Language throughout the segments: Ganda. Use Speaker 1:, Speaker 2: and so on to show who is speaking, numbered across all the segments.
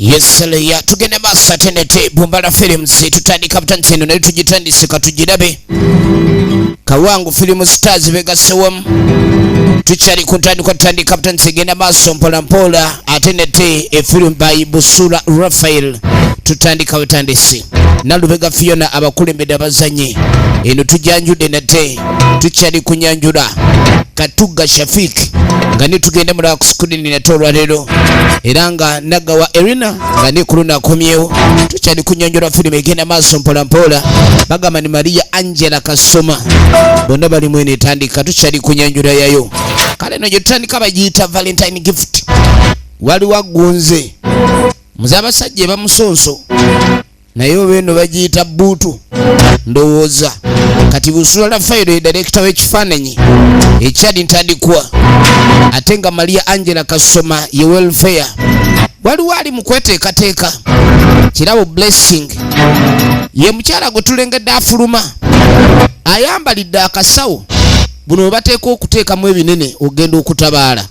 Speaker 1: Yesaleya, tugende maaso ate nete Bumbala Films. Tutandika butandisi eno, naye tugitandise, katugirabe. Kawangu Film Stars begasewamu. Tukyali ku ntandikwa, tutandika butandisi, egenda maaso mpola mpola. Ate nete efirimu by Busula Raphael. Tutandika butandisi, Nalubega Fiona abakulembedde abazanyi. Eno tujanjudde nate, tukyali kunyanjula Katuga Shafik nga ne tugenda mulaba ku screen nate olwaleero, era nga Nagawa Erina nga ne ku luno akomyewo. Tukyali kunyanjula firimu, egenda maaso mpola mpola. Bagamba ni Maria Angela Kasoma, bonna balimu. Eno etandika, tukyali kunyanjula yayo. Kale eno gye tutandika bagiyita Valentine Gift. Waliwo agunze muze abasajja ebamusonso, naye oba eno bagiyita buutu ndowooza. Kati Busula Rafairo ye director w'ekifaananyi ekyali ntandikwa, ate nga Maria Angela Kasoma ye welfare. Waliwo ali mu kweteekateeka Kirabo Blessing, ye mukyala gwe tulengedde afuluma, ayambalidde akasawo buno bwe bateeka okuteekamu ebinene ogenda okutabaala.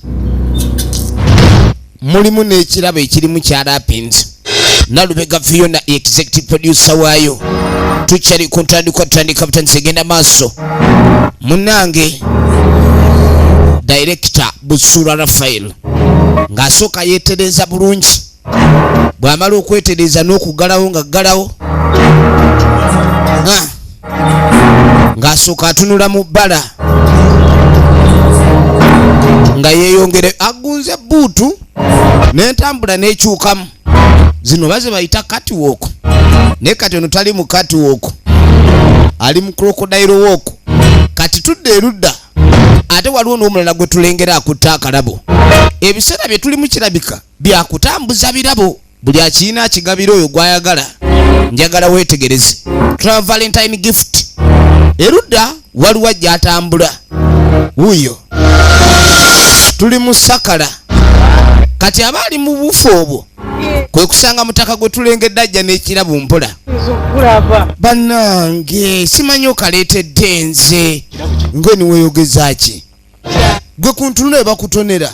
Speaker 1: Mulimu n'ekirabo ekirimu kyarapins. Nalubega Fiona, executive producer waayo. Tukyali ku ntandikwa, tutandika butandisi, egenda maaso. Munange director Busula Rafael ng'asooka yeetereza bulungi. Bw'amala okwetereza n'okugalawo, nga ggalawo, ng'asooka atunula mu bbala nga yeeyongere agunze buutu n'entambula n'ekyukamu. Zino baze bayita catwalk, naye kati ono tali mu catwalk, ali mu crocodile walk. Kati tudde erudda, ate waliwo n'omulala gwe tulengera akutte akalabo. Ebiseera bye tulimu kirabika byakutambuza birabo, buli akirina akigabira oyo gwayagala. Njagala weetegereze tulaba Valentine Gift. Erudda waliwo ajja atambula, wuuyo tuli mu sakala. Kati aba ali mu bufu obwo kwe kusanga mutaka gwe tulengedde ajja n'ekirabo mpola. Bannange, simanyi okaleetedde nze ngwe niweeyogeza ki gwe ku ntunula ebakutonera.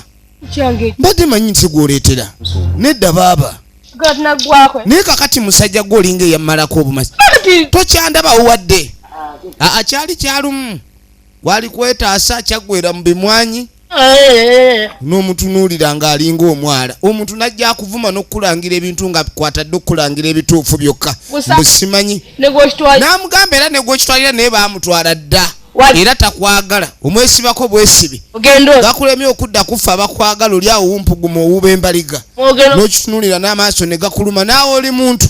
Speaker 1: Mbadde manyi nti gwoleetera nedda baaba, naye kakati musajja gwe olinga eyammalako obumasi, tokyandabawo wadde. Aa, kyali kyalumu, wali kwetaasa kyaggwera mu bimwanyi n'omutunuulira ng'alinga omwala. Omuntu najja akuvuma n'okukulangira ebintu nga kwatadde okukulangira ebituufu byokka, mbu simanyi. N'amugamba era negwekitwalira, naye baamutwala dda era takwagala, omwesibako bwesibi, gakulemye okudda kufa. Abakwagala oli awo wumpuguma owuba embaliga n'okitunuulira n'amaaso ne gakuluma. Naawe oli muntu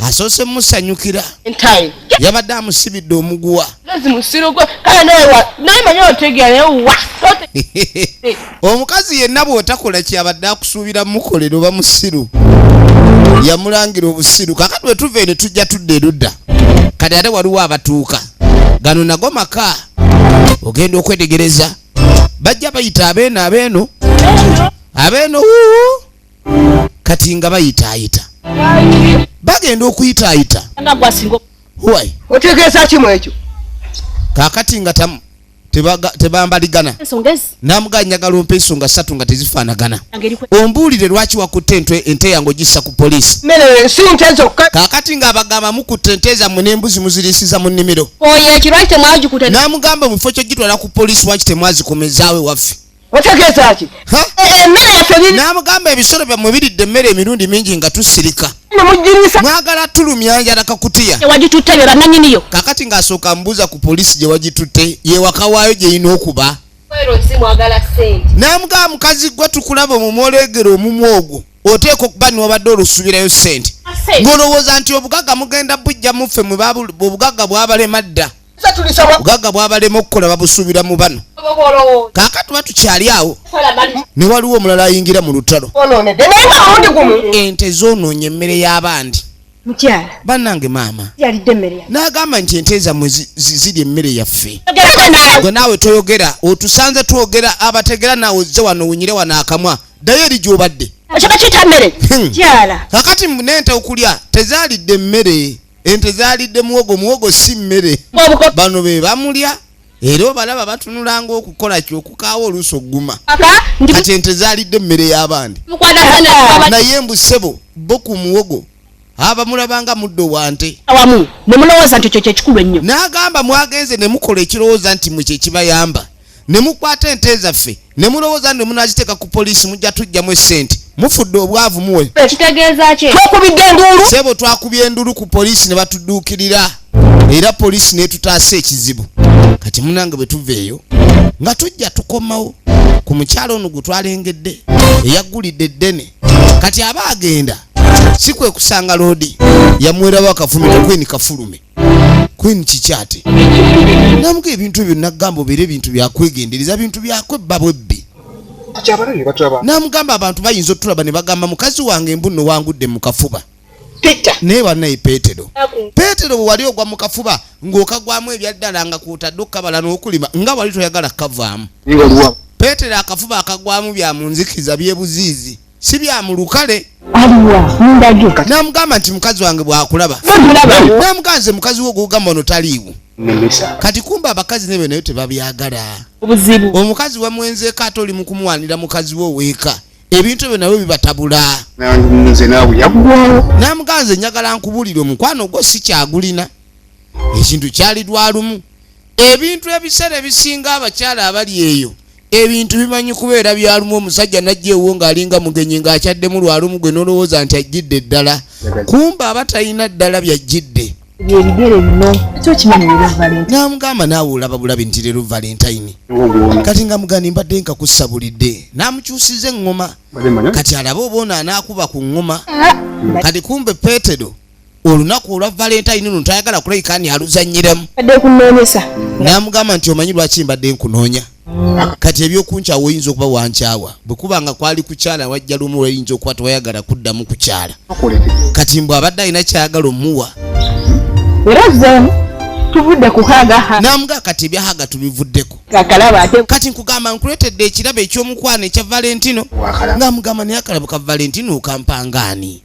Speaker 1: asoose musanyukira, yabadde amusibidde omuguwa. Omukazi yenna bw'otakola kyabadde akusuubira mukolera, oba musiru. Yamulangira obusiru. Kakati bwe tuva eno tujja tudda erudda. Kati ate waliwo abatuuka, gano nago maka. Ogenda okwetegereza, bajja bayita abeeno, abeeno, abeeno, wuwu. Kati nga bayitaayita, bagenda okuyitaayita. Why?
Speaker 2: Otegeeza kimu ekyo?
Speaker 1: Kakati nga tebambaligana, namugaa njagala ompa ensonga ssatu nga tezifaanagana, ombuulire lwaki wakutte ente yange ogissa ku poliisi.
Speaker 2: Mmere si nte zokka.
Speaker 1: Kakati ng'abagamba mukutte ente zammwe n'embuzi muziriisiza mu nnimiro.
Speaker 3: Oyo ekirwaki temwagikutte?
Speaker 1: N'amugamba mu kifo kyogitwala ku poliisi, waki temwazikomezaawe waffe?
Speaker 2: Otegeeza ki?
Speaker 1: Ha?
Speaker 2: Emmere yaffe biri
Speaker 1: N'amugamba ebisolo byammwe biridde emmere emirundi mingi nga tusirika.
Speaker 2: Nemugiriisa.
Speaker 1: Mwagala tulumya njala kakutiya.
Speaker 3: Wagitutte be bannanyiniyo.
Speaker 1: Kakati ng'asooka mbuuza ku poliisi gye wagitutte, yewaka waayo gyerina okuba.
Speaker 3: Mwagala sente.
Speaker 1: N'amugamba mukazi gwe tukulaba omumwolegera omumwa ogwo, oteeka okuba niwabadde olusuubirayo ssente, ng'olowooza nti obugagga mugenda bujja muffe mwe obugagga bwabalema dda. Obugagga bwabalema okukola, babusuubira mu bano. Kaakati tuba tukyali awo, ne waliwo omulala ayingira mu lutalo.
Speaker 2: Onoonedde naye nga mulundi gumu.
Speaker 1: Ente zoonoonye emmere y'abandi.
Speaker 4: Mukyala.
Speaker 1: Bannange maama.
Speaker 4: Yalidde emmere yange.
Speaker 1: N'agamba nti ente zammwe zirya emmere yaffe. Gwe naawe toyogera, otusanze twogera abategera, naawe ozze wano wunyire wano akamwa, ddayo eri gy'obadde.
Speaker 3: Ekyo bakiyita mmere?
Speaker 4: Mukyala.
Speaker 1: Kakati n'ente okulya tezaalidde mmere, ente zaalidde muwogo. Muwogo si mmere.
Speaker 3: Obuko.
Speaker 1: Bano be bamulya. Era obalaba batunulanga okukola ki, okukaawa oluusi ogguma.
Speaker 3: Aka ndi
Speaker 1: Kati ente zaalidde emmere y'abandi.
Speaker 3: Mukwata sente tukaba
Speaker 1: Naye mbu ssebo, bo ku muwogo abamulabanga muddo wa nte.
Speaker 3: Awamu ne mulowooza nti ekyo kyekikulu ennyo.
Speaker 1: N'agamba mwagenze ne mukola ekirowooza nti mwe kyekibayamba, ne mukwata ente zaffe, ne mulowooza nti munaziteeka ku poliisi mujja tujjamu essente. Mufudde obwavu muwe.
Speaker 3: Kitegeeza ki?
Speaker 2: Twekubidde enduulu.
Speaker 1: Sebo, twakubye endulu ku poliisi ne batudduukirira, era poliisi n'etutaasa ekizibu. Kati munange, bwe tuva eyo nga tujja tukomawo ku mukyalo ono gwe twalengedde eyaggulidde eddene. Kati aba agenda, si kwe kusanga loodi yamwerawo akafumito. Queen kafulume, Queen kikyate namuga ebintu ebyo. Nagamba obeera ebintu byakwegendereza, bintu byakwebba bwebbi.
Speaker 5: Kyabalabye batulaba.
Speaker 1: Namugamba abantu bayinza otulaba ne bagamba mukazi wange mbuno wangudde mu kafuba.
Speaker 2: Peter.
Speaker 1: Naye bannaye, Peetero, Peetero, bwe wali ogwa mu kafuba ng'okagwamu ebyaddala nga kwotadde okukabala n'okulima, nga wali toyagala kukavaamu.
Speaker 5: Nga oluwa.
Speaker 1: Peetero akafuba akagwamu bya mu nzikiza, byebuziizi, si bya mu lukale.
Speaker 4: Aliwa mundage?
Speaker 1: Namugamba nti mukazi wange bw'akulaba, namugamba nze mukazi wo gwogamba ono taliiwo.
Speaker 5: Nemesa.
Speaker 1: Kati kumba abakazi nebyo nayo tebabyagala.
Speaker 3: Obuzibu.
Speaker 1: Omukazi wamwenzeeko, ate oli mu kumuwanira mukazi wo weeka, ebintu ebyo nabyo bibatabula.
Speaker 5: Nze naawe yaggwawo.
Speaker 1: Namugamba nze njagala nkubuulire, omukwano gwo si kyagulina, ekintu kyali lwalumu. Ebintu ebiseera ebisinga abakyala abali eyo, ebintu bimanyi kubeera byalumu. Omusajja najja ewo ng'alinga mugenyi, ng'akyaddemu lwalumu, gwe nolowooza nti ajjidde ddala, kumba aba talina ddala byajjidde.
Speaker 4: Byebigere bino ekyo kimanyi leero Valentine.
Speaker 1: Namugamba naawe olaba bulabi nti leero Valentine.
Speaker 5: Ogwona.
Speaker 1: Kati nga mugani mbadde nkakusabulidde, namukyusiza eŋŋoma.
Speaker 5: Badde
Speaker 1: Kati alabe oba ono anaakuba ku ŋŋoma. Kati kumbe Peetero olunaku olwa Valentine luno tayagala kulabika ni aluzannyiramu.
Speaker 4: Badde kunoonyesa.
Speaker 1: N'amugamba nti omanyi lwaki mbadde nkunoonya? Kati ebyokunkyawa, oyinza okuba wankyawa bwe kuba nga kwali kukyala wajja lumu, oyinza okuba tewayagala kuddamu kukyala.
Speaker 5: Akoleke.
Speaker 1: Kati mbwe abadde alina kyayagala omuwa.
Speaker 4: Era zeemu tuvudde ku hagaha.
Speaker 1: N'amugaa kati ebyahaga tubivuddeko.
Speaker 4: Akalaba ate.
Speaker 1: Kati nkugamba nkuleetedde ekirabo eky'omukwano ekya Valentino.
Speaker 5: Wakala.
Speaker 1: Ng'amugamba naye akalabo ka Valentino okampangaani?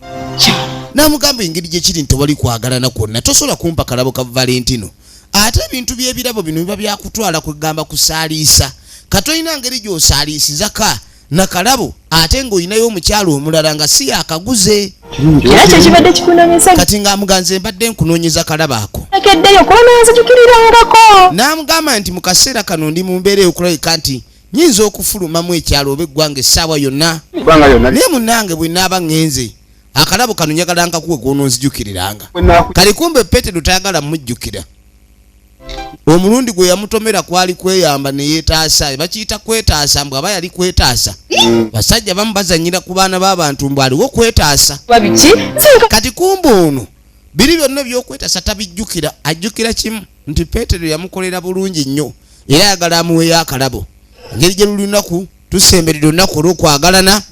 Speaker 1: N'amugamba engeri gye kiri nti tewali kwagalana kwonna, tosobola kumpa kalabo ka Valentino. Ate ebintu by'ebirabo bino biba byakutwala kwegamba kusaaliisa. Katolina ngeri gy'osaaliisizaka nakalabo ate ng'olinayo omukyalo omulala nga si yakaguze.
Speaker 4: Era kyekibadde kikunoonyesa.
Speaker 1: Kati ng'amuganze mbadde nkunoonyeza kalabo ako.
Speaker 4: Ekeddeyo kuba nonzijukirirangako.
Speaker 1: N'amugamba nti mu kaseera kano ndi mu mbeera ey'okulabika nti nyinza okufulumamu ekyalo oba eggwanga essaawa yonna.
Speaker 5: Eggwanga lyonna.
Speaker 1: Naye munnange, bwe naaba ŋŋenze, akalabo kano njagala nkakuwe gw'ononzijukiriranga.
Speaker 5: Bwe naaku-
Speaker 1: Kale kumbe Petero tayagala mujjukira. Omulundi gwe yamutomera kwali kweyamba ne yeetaasa, bakiyita kwetaasa. Mbw aba yali kwetaasa, basajja bamu bazanyira ku baana b'abantu, mbw aliwo kwetaasa.
Speaker 4: Biki?
Speaker 1: Kati kumbe ono biri byonna ebyokwetaasa tabijjukira, ajjukira kimu nti Peetero yamukolera bulungi nnyo, era ayagala amuweeyo akalabo engeri gye luli lunaku tusemberera olunaku olw'okwagalana.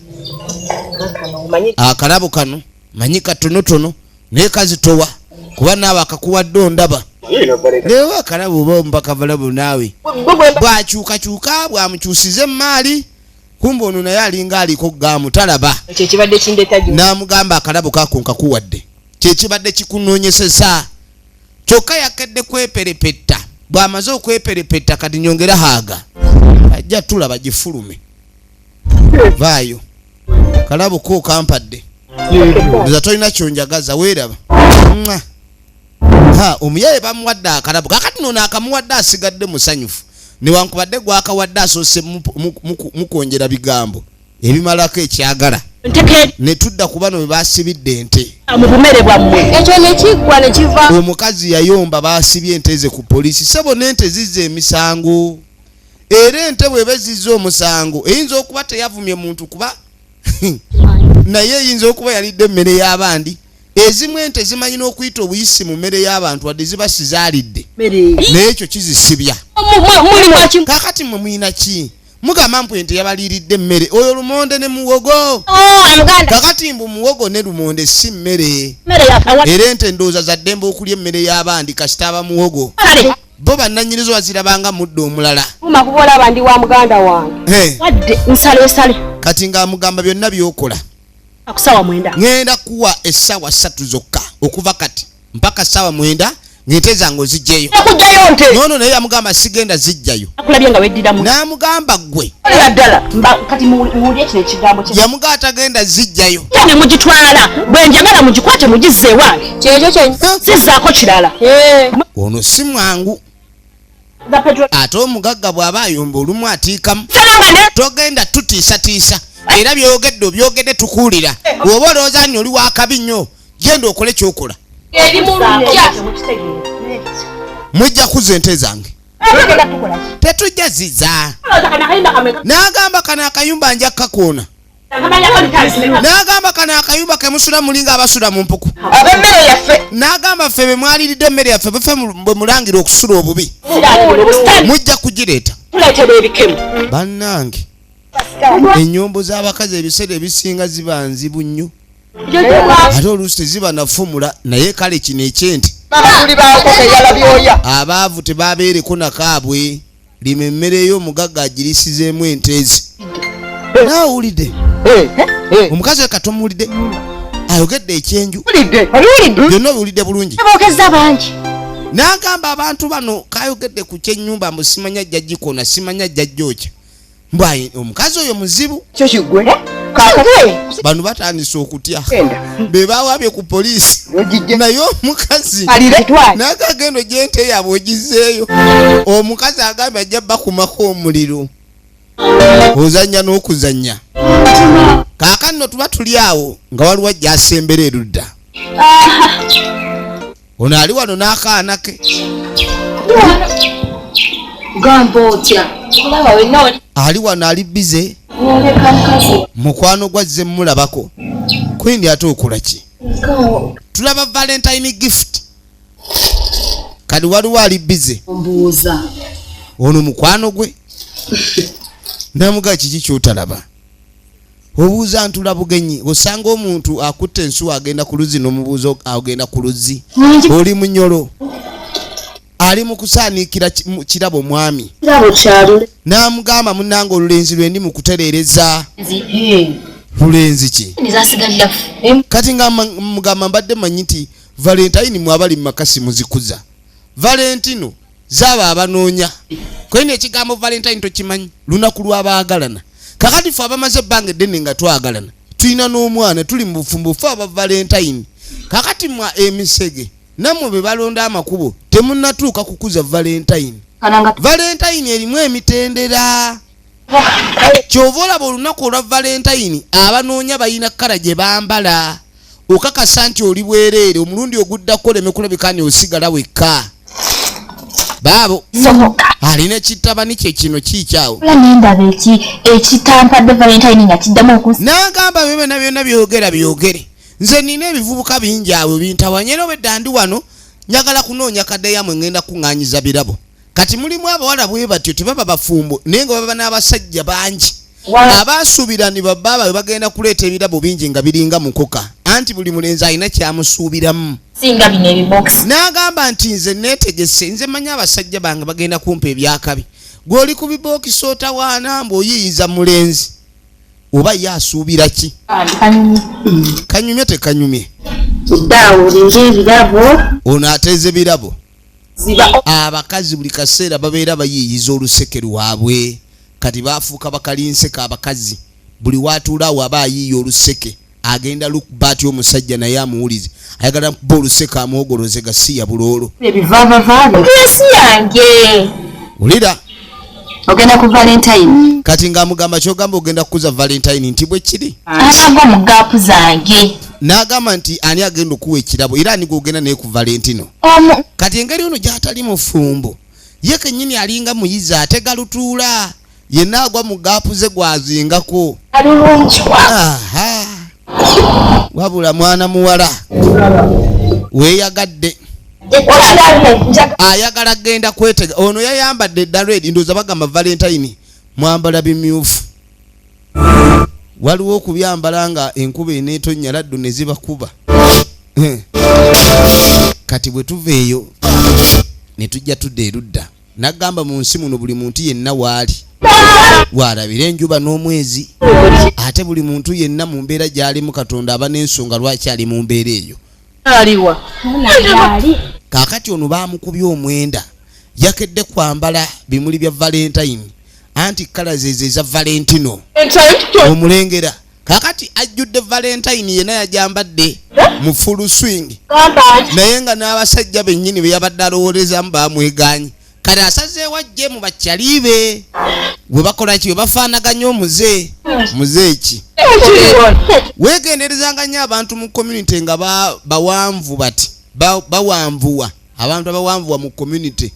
Speaker 1: Akalabo kano manyi katonotono naye kazitowa, kuba naawe akakuwadde ondaba. Leero akalabo oba mpakavalabo naawe bwakyukakyuka bwamukyusiza emaali. Kumbe ono naye alinga aliko gaamu talaba.
Speaker 4: Kyekibadde kindeeta gyo.
Speaker 1: N'amugamba akalabo kako nkakuwadde, kyekibadde kikunoonyeseza. Kyokka yakedde kweperepetta. Bw'amaze okweperepetta, kati nyongera haaga ajja tulaba gifulume vaayo kalabo ko kampadde nza tolina kyonjagaza weeraba. Mwah. Ha, omuyaye bamuwadde akalabo. Kakati nono akamuwadde asigadde musanyufu newankubadde gwakawadde asoose mukwongera bigambo ebimalako ekyagala.
Speaker 3: Ntekeeri.
Speaker 1: Ne tudda ku bano bwe basibidde ente.
Speaker 3: Mu bumere bwammwe ekyo nekiggwa nekiva.
Speaker 1: Omukazi yayomba, basibye ente ze ku poliisi. Sebo, n'ente zizza emisango, era ente bw'eba ezizza omusango eyinza okuba teyavumye muntu, kuba naye eyinza okuba yalidde emmere y'abandi. Ezimu ente zimanyi n'okuyita obuyisi mu mmere y'abantu wadde ziba sizaalidde, naye ekyo kizisibya.
Speaker 3: Muli mwaki?
Speaker 1: Kakati mwe muyina ki? Mugamba mpu ente yabaliiridde emmere oyo lumonde ne muwogo.
Speaker 3: Muganda.
Speaker 1: Kakati mbu muwogo ne lumonde si mmere.
Speaker 3: Mmere yakawa.
Speaker 1: Era ente ndowooza za ddembe okulya emmere y'abandi kasita aba muwogo.
Speaker 3: Kale.
Speaker 1: Bo bannannyinizo bazirabanga muddo omulala.
Speaker 4: Kuma kuba olaba ndi wa muganda wange.
Speaker 1: He.
Speaker 3: Wadde nsalesale.
Speaker 1: Kati ng'amugamba byonna by'okola.
Speaker 3: Akusawa 9.
Speaker 1: Ŋŋenda kuwa essaawa 3 zokka okuva kati mpaka ssaawa 9. Ng'ente zange ozijjeyo.
Speaker 2: Okugjayo nte.
Speaker 1: Noono naye yamugamba sigenda zijjayo.
Speaker 4: Akulabye nga weddira mu
Speaker 1: N'amugamba ggwe.
Speaker 2: Olera ddala.
Speaker 4: Mba kati muwulire kino ekigambo kye.
Speaker 1: Yamugamba tagenda zijjayo.
Speaker 4: Ne mugitwala bwe njagala mugikwate mugizze ewange.
Speaker 3: Kyekyo kye.
Speaker 4: Sizzaako kirala.
Speaker 1: Ono si mwangu.
Speaker 4: The petrol.
Speaker 1: Ate omugagga bw'aba ayomba olumu atiikamu.
Speaker 4: Saranga ne
Speaker 1: Togenda tutiisatiisa, era byogedde obyogedde tukuwulira. Bw'oba olowooza nti oli wakabi nnyo, genda okole kyokola.
Speaker 3: Eri mu lujja.
Speaker 1: Mujja kuza ente zange, tetujja ziza. N'agamba kano akayumba nja kukakoona. N'agamba kano akayumba kemusula mulinga abasula mu mpuku.
Speaker 2: Ab'emmere yaffe.
Speaker 1: N'agamba ffe be mwaliridde emmere yaffe, befe bwe mulangira okusula obubi, mujja kugireeta.
Speaker 4: Tuleetera ebikemu.
Speaker 1: Bannange, ennyombo z'abakazi ebiseera ebisinga ziba nzibu nnyo, ate oluusi teziba nafumula. Naye kale kino ekyente,
Speaker 2: Maama tuli baako keyala byoya.
Speaker 1: abaavu tebabeereko nakaabwe. Lima emmere yo, omugagga agirisizeemu ente ze. Naawulidde omukazi we katomuwulidde ayogedde ekyenju.
Speaker 2: Owulidde? Owulidde?
Speaker 1: Byonna obiwulidde bulungi.
Speaker 3: Boogezza bangi.
Speaker 1: N'agamba abantu bano kayogedde ku kyennyumba mbu simanya jjajjikona, simanya jjajjookya, mbw omukazi oyo muzibu.
Speaker 2: Kyo kiggwe. Kaakati
Speaker 1: Bano batandise okutya.
Speaker 2: genda.
Speaker 1: Be bawabye ku poliisi.
Speaker 2: Ogijje.
Speaker 1: Naye omukazi
Speaker 2: Alire.
Speaker 1: n'agagendo gyente yaabwe ogizeeyo. Omukazi agambye ajja bakumako omuliro. Ozannya n'okuzannya. Kaakano tuba tuli awo nga waliwo ajja asembera erudda. Ono ali wano n'akaana ke.
Speaker 3: Gamba otya? Kulaba wenna oli.
Speaker 1: Ali wano ali busy.
Speaker 3: Oleka mukazi.
Speaker 1: Mukwano gwazze mmulabako kwindi, ate okola ki? Tulaba Valentine gift. Kati waliwo ali busy.
Speaker 3: Mbuuza.
Speaker 1: Ono mukwano gwe namuga kiki kyotalaba, obuuza ntula bugenyi. Osanga omuntu akutte ensuwa agenda ku luzzi, n'omubuuza agenda ku luzzi. Oli munyolo ali mu kusaaniikira kirabo mwami.
Speaker 3: Kirabo kyalule.
Speaker 1: N'amugamba munnange olulenzi lwe ndi mu kutereereza. Lulenzi ki?
Speaker 3: Nezasigalira.
Speaker 1: Kati nga mugamba mbadde manyi nti Valentine mwabali mu makasi muzikuza, Valentino zaaba abanoonya kwene. Ekigambo Valentine tokimanyi? Lunaku lw'abaagalana. Kakati fe abamaze ebbanga eddene nga twagalana, tulina n'omwana, tuli mu bufumbo, fe aba Valentine. Kakati mwa emisege nammwe be balonda amakubo, temunnatuuka kukuza Valentine.
Speaker 3: Kananga.
Speaker 1: Valentine erimu emitendera. Kyova olaba olunaku olwa Valentine abanoonya balina kkala gye bambala, okakasa nti oli bwereere. Omulundi oguddako oleme kulabika ni osigala wekka. Baabo.
Speaker 3: Soboka.
Speaker 1: Alina ekitabani kye kino kiikyawo.
Speaker 3: Ola nendaba eki ekitampadde Valentine nga kiddamu okunsi.
Speaker 1: N'agamba byo byonna byonna byogera byogere, nze nina ebivubuka bingi awo bintawanye, era obwedda ndi wano njagala kunoonya kadde yammwe, ngenda kuŋŋaanyiza birabo. Kati mulimu abawala bwe batyo, tebaba bafumbo naye nga baba n'abasajja bangi abasuubira ni babba baabwe bagenda kuleeta ebirabo bingi nga biringa mukoka, anti buli mulenzi alina kyamusuubiramu.
Speaker 3: Singa bino ebibokisi.
Speaker 1: N'agamba nti nze neetegese, nze manyi abasajja bange bagenda kumpa ebyakabi. Gw'oli ku bibokisi otawaana mbw'oyiyiza mulenzi oba ye asuubira ki?
Speaker 3: Kanyumye.
Speaker 1: Kanyumye tekanyumye.
Speaker 3: Daawo olinga ebirabo.
Speaker 1: Ono ateeze birabo.
Speaker 3: Ziba.
Speaker 1: Abakazi buli kaseera babeera bayiiyiza oluseke lwabwe. Kati bafuuka bakalinseka. Abakazi buli watuula awo aba ayiiya oluseke, agenda lukuba atya omusajja naye amuwulize, ayagala kuba oluseke amwogoloze gasiya buloolo.
Speaker 3: Ebivavavaabyo ensi yange.
Speaker 1: Wulira.
Speaker 3: Ogenda ku Valentine.
Speaker 1: Kati ng'amugamba kyogamba ogenda kukuza Valentine nti bwe kiri.
Speaker 3: Anagwa mu gaapu zange.
Speaker 1: N'agamba nti ani agenda okuwa ekirabo, era ani gwogenda naye ku Valentino?
Speaker 3: Omu.
Speaker 1: Kati engeri ono gy'atali mufumbo, ye kennyini alinga muyizi ategalutuula, yenna agwa mu gaapu ze gwazingako.
Speaker 3: Alulungi wa.
Speaker 1: Aha. Wabula mwana muwala weeyagadde, ayagala genda kwetega. Ono yayambadde edda red, ndowooza bagamba Valentine mwambala bimyufu. Waliwo okubyambala nga enkuba eneetonnya laddu ne zibakuba. Kati bwe tuva eyo ne tujja tudda erudda, nagamba mu nsi muno buli muntu yenna waali waalabira enjuba n'omwezi, ate buli muntu yenna mu mbeera gy'alimu Katonda aba n'ensonga lwaki ali mu mbeera eyo.
Speaker 4: Aliwa?
Speaker 3: Ali.
Speaker 1: Kaakati ono baamukubye omwenda, yakedde kwambala bimuli bya Valentine, anti colours ezo eza Valentino omulengera. Kaakati ajjudde Valentine yenna, yajambadde mu full swing, naye nga n'abasajja bennyini be yabadde alowoolezamu bamweganye. Kati asazeewo ajje mu bakyali be bwe bakola ki, bwe bafaanaganya omuze muze ki. Weegenderezanga nnyo abantu mu community nga bawanvu bati, bawanvuwa. Abantu abawanvuwa mu community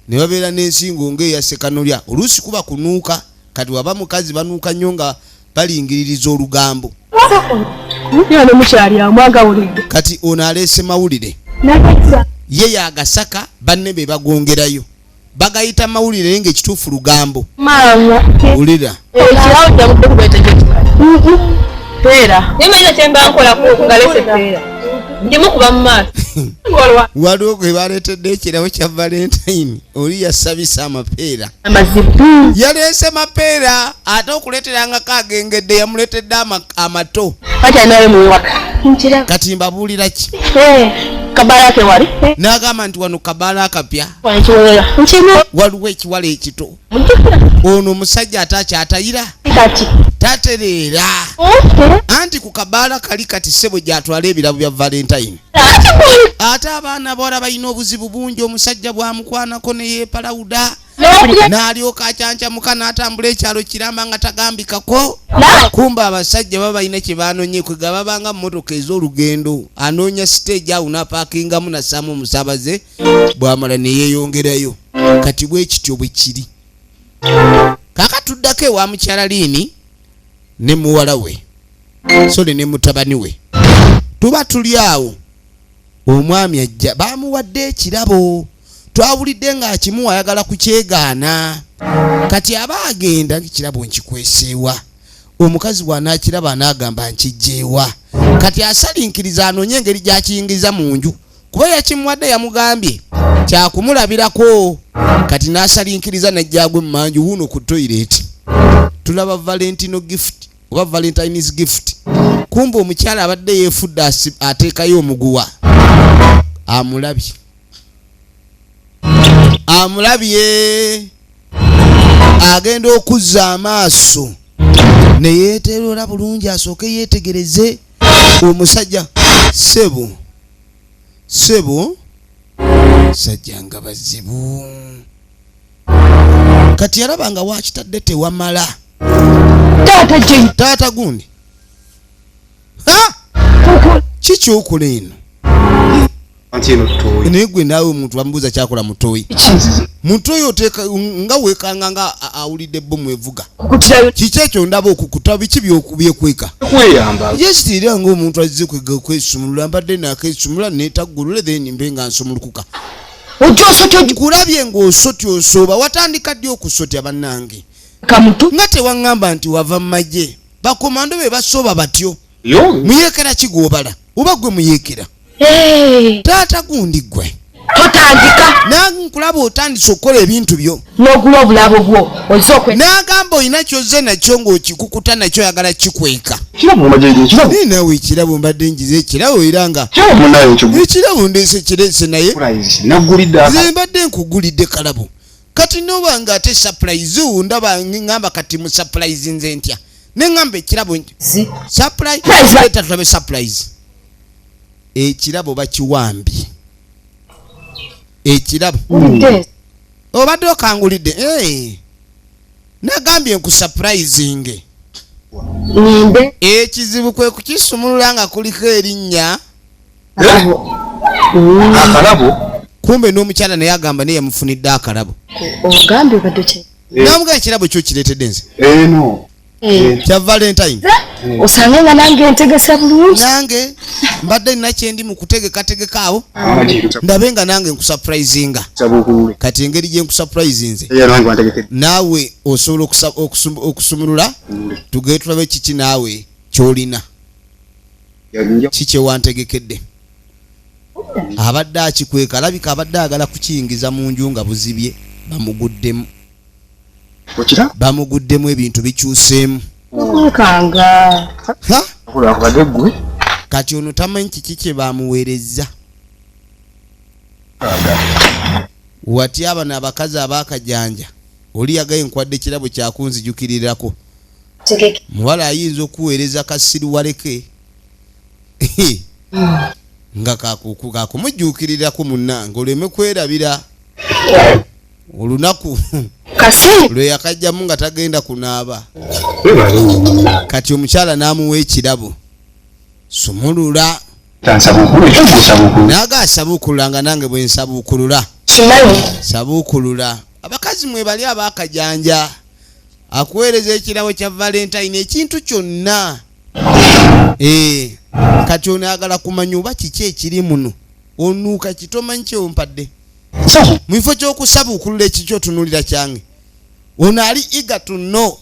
Speaker 1: ne babeera n'ensingo ng'eya sekanolya, oluusi kuba kunuuka. Kati waba mukazi, banuuka nnyo nga balingiririza olugambo.
Speaker 4: Yana mukyali amwagawulidde.
Speaker 1: Kati ono aleese mawulire, ye yagasaka, banne be bagongerayo, bagayita mawulire naye ng'ekituufu lugambo.
Speaker 4: Maama.
Speaker 1: Wulira.
Speaker 4: Ekirawo kyamudde kubeeta kyekimanyi peera.
Speaker 6: Naye manyi kyemba nkola nga lese peera ndimu kuba mu maaso.
Speaker 1: Waliwo gwe baleetedde ekirabo kya Valentine, oli yasabisa amapeera.
Speaker 4: Amazibu.
Speaker 1: Yaleese mapeera, ate okuleeterangako agengedde, yamuleetedde amato.
Speaker 4: Kati alinayo muwaka.
Speaker 1: Kati mbabuulira ki?
Speaker 4: Kabala ke wali.
Speaker 1: N'agamba nti wano kabaala akapya
Speaker 4: Wankiwera.
Speaker 1: waliwo ekiwala ekito. Ono omusajja ate akyatayira.
Speaker 3: Kati
Speaker 1: Tatereera, anti ku kabaala kali kati ssebo gyatwala ebirabo bya Valentine. Ate abaana bawala balina obuzibu bungi. Omusajja bwamukwanako ne yeepalawuda n'alyoka acyancamuka n'atambula ekyalo kiramba nga tagambikako. Kumba abasajja baba balina kye banonye, kwega babanga mmotoka ez'olugendo, anoonya stage awo n'apaakingamu nassaamu omusaabaze, bw'amala ne yeeyongerayo. Kati bwe kityo bwe kiri. Kaaka tuddako ewa mukyala Liini ne muwala we, sole ne mutabani we. Tuba tuli awo, omwami ajja, bamuwadde ekirabo, twawulidde ng'akimuwa ayagala kukyegaana. Kati aba agenda, ekirabo nkikweseewa? Omukazi bw'anaakiraba anaagamba nkijjeewa? Kati asalinkiriza anoonye engeri gy'akiyingiza mu nju, kuba yakimuwadde yamugambye kyakumulabirako. Kati n'asalinkiriza najjagwe mu manju wuuno ku toilet, tulaba Valentino gift oba Valentines gift. Kumba omukyala abadde yeefudde ateekayo omuguwa, amulabye, amulabye, agenda okuzza amaaso ne yeeterola bulungi, asooke yeetegereze omusajja. Sebo, sebo, sajja nga bazibu. Kati yalaba nga wakitadde tewamala.
Speaker 4: Taata Jane.
Speaker 1: Taata gundi, ha, kikyokola eno?
Speaker 5: Anti eno toyi.
Speaker 1: Naye gwe naawe, omuntu bamubuuza kyakola mutoyi, mutoyi oteeka nga weekanga nga awulidde bomu evuga.
Speaker 4: Kukutirayo.
Speaker 1: Kiki ekyo? Ndaba okukuta, biki byekweka?
Speaker 5: Kweyamba.
Speaker 1: Yesitiira ngaomuntu azze kwega kwesumulula, mbadde nakesumula netaggulule, then mbe nga nsumulukuka.
Speaker 4: Ojja osotya.
Speaker 1: Nkulabye ng'osotya, osooba. Watandika ddi okusotya, bannange?
Speaker 4: Kamutu.
Speaker 1: Nga tewaŋŋamba nti wava mu magye. Bakomando be basooba batyo.
Speaker 5: Yo.
Speaker 1: Muyeekera kigwobala oba gwe muyeekera? Taata gundi gwe.
Speaker 4: Totandika.
Speaker 1: Nange nkulaba otandise okukola ebintu byo.
Speaker 4: N'ogula obulabo bwo ozze okwe.
Speaker 1: N'agamba olina kyozze nakyo ng'okikukuta nakyo, oyagala kikweka.
Speaker 5: Kirabo majeje kirabo.
Speaker 1: Naye naawe ekirabo, mbadde njize ekirabo era nga
Speaker 5: Kirabo munaye ekyo.
Speaker 1: Ekirabo ndeese, kireese naye.
Speaker 5: Surprise. Nagulidde aka.
Speaker 1: Nze mbadde nkugulidde kalabo, kati noba nga ate surprise ndaba ŋŋamba kati mu surprise nze ntya, neŋŋamba ekirabo surprise. Leeta tulabe surprise. Ekirabo bakiwambye, ekirabo obadde okangulidde. Eh, nagambye nkusurprisinge.
Speaker 3: Ninde.
Speaker 1: Ekizibu kwe kukisumulula nga kuliko erinnya.
Speaker 5: Akalabo.
Speaker 1: Kumbe n'omukyala naye agamba naye yamufunidde akalabo.
Speaker 3: Ogambye obadde ki?
Speaker 1: Namugaa ekirabo kyo kireetedde nze.
Speaker 5: Eno.
Speaker 1: Kya Valentine.
Speaker 3: Osange nga nange ntegesa bulungi.
Speaker 1: Nange mbadde nina kyendi mu kutegekategeka awo,
Speaker 5: Amajiro.
Speaker 1: ndabe nga nange nkusurprisinga.
Speaker 5: Sabukulule.
Speaker 1: Kati engeri gye nkusurprisinze,
Speaker 5: Ya nange wantegeke.
Speaker 1: naawe osobola okusumulula, tugende tulabe kiki naawe kyolina.
Speaker 5: Ya nja.
Speaker 1: Kikyewantegekedde abadde akikweka, alabika abadde agala kukiyingiza mu nju nga buzibye, bamuguddemu.
Speaker 5: Okira?
Speaker 1: Bamuguddemu, ebintu bikyuseemu.
Speaker 3: Nkanga.
Speaker 1: Ha?
Speaker 5: Kula akubadde gwe.
Speaker 1: Kati ono tamanyi kiki kye bamuweereza. Watya abano abakazi abakajanja, oli yagaye nkwadde kirabo kyakunzijukirirako. Muwala ayinza okuweereza kasiriwaleke nga kakumujjuukirirako munnange, oleme kwerabira olunaku lwe yakajjamu nga tagenda kunaaba. Kati omukyala n'amuwa ekirabo, sumulula. Naga asabuukulula nga nange bwe nsabuukulula. Sabuukulula. Abakazi mwe bali abakajanja, akuweereza ekirabo kya Valentine, ekintu kyonna. Kati ono ayagala kumanya oba kiki ekiri muno, onuuka kitomanyi kyewompadde. Mu kifo ky'okusabuukulula ekikyo, otunuulira kyange. Ono ali eager to know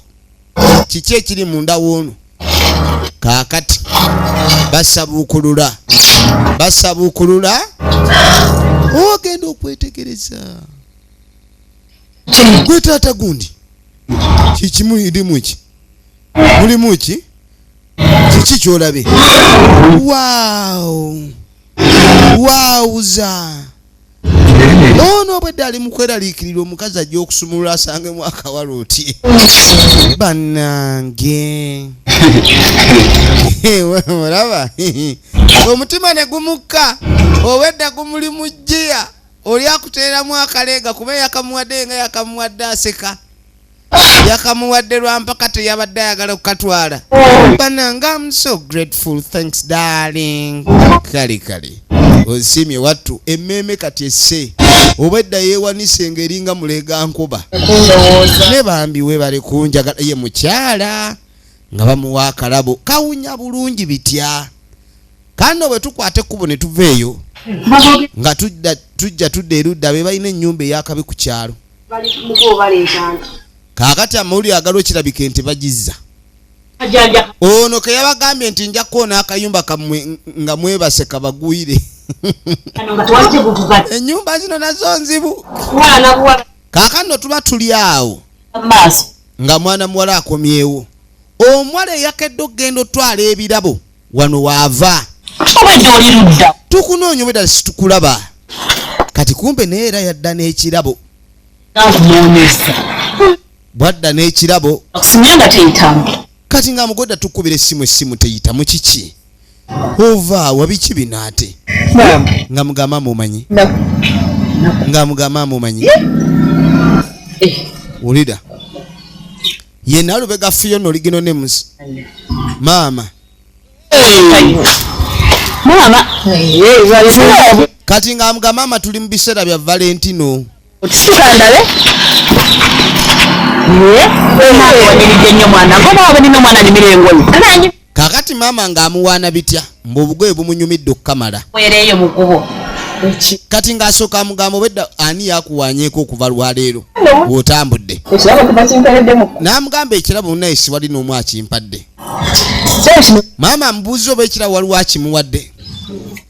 Speaker 1: kiki ekiri munda woono. Kaakati basabuukulula, basabuukulula, ogenda okwetegereza gwe taata gundi kiki mulimu ki, mulimu ki, kiki kyolabe? Waaw, waawuza ono obwedde ali mu kweraliikirira omukazi ajja okusumulula asangemu akawala oti bannange. Olaba omutima ne gumukka, obwedda gumuli mu jjiya, oli akuteeramu akaleega kuba yakamuwadde nga yakamuwadde aseka, yakamuwadde lwampaka, teyabadde ayagala kukatwala. Bannange, I'm so grateful, thanks darling. Kale kale, osiimye wattu. Emmeeme kati esse, obwedda yeewanise ng'eringa muleega nkuba. Ne bambi webale kunjagala. Ye mukyala nga bamuwa akalabo kawunya bulungi bitya. Kano bwe tukwata ekkubo ne tuva eyo nga tudda, tujja tudda erudda be balina ennyumba ey'akabi ku kyalo. Kaakati amawulire agaliwo, kirabika ente bagizza. Ono ke yabagambye nti nja kukoona akayumba kammwe nga mwebase kabagwire. Ennyumba zino nazo nzibu. Kaakano tuba tuli awo nga mwana muwala akomyewo, omuwala eyakedde okugenda otwala ebirabo wano waava.
Speaker 4: Obwedde oli ludda?
Speaker 1: Tukunoonya obwedda situkulaba. Kati kumbe naye era yadda n'ekirabo.
Speaker 4: Nkunoonyeza.
Speaker 1: Bwadda n'ekirabo.
Speaker 4: Akusimye nga teyitamu.
Speaker 1: Kati nga mugoda tukubira essimu, essimu teyitamu. Kiki, ova wabiki bino ate? Nga mugamba mumanyi, nga mugamba mumanyi. Wulira ye nalubega Fiona original names maama.
Speaker 4: Maama.
Speaker 1: Kati nga mugamba, maama, tuli mu biseera bya Valentino.
Speaker 4: Otusuka ndabe. Waniridde nnyo mwana ngoba wabe nina omwana anyumira engoye.
Speaker 1: Kakati maama ng'amuwaana bitya, mbu obugoye bumunyumidde okukamala.
Speaker 4: Weereeyo mu kkubo.
Speaker 1: Kati ng'asooka amugamba, obwedda ani yakuwanyeeko okuva lwaleero bw'otambudde?
Speaker 2: Ekirabo kuba kimpereddemu.
Speaker 1: N'amugamba ekirabo naye siwali n'omu akimpadde. Maama amubuuza oba ekirabo waliwo akimuwadde,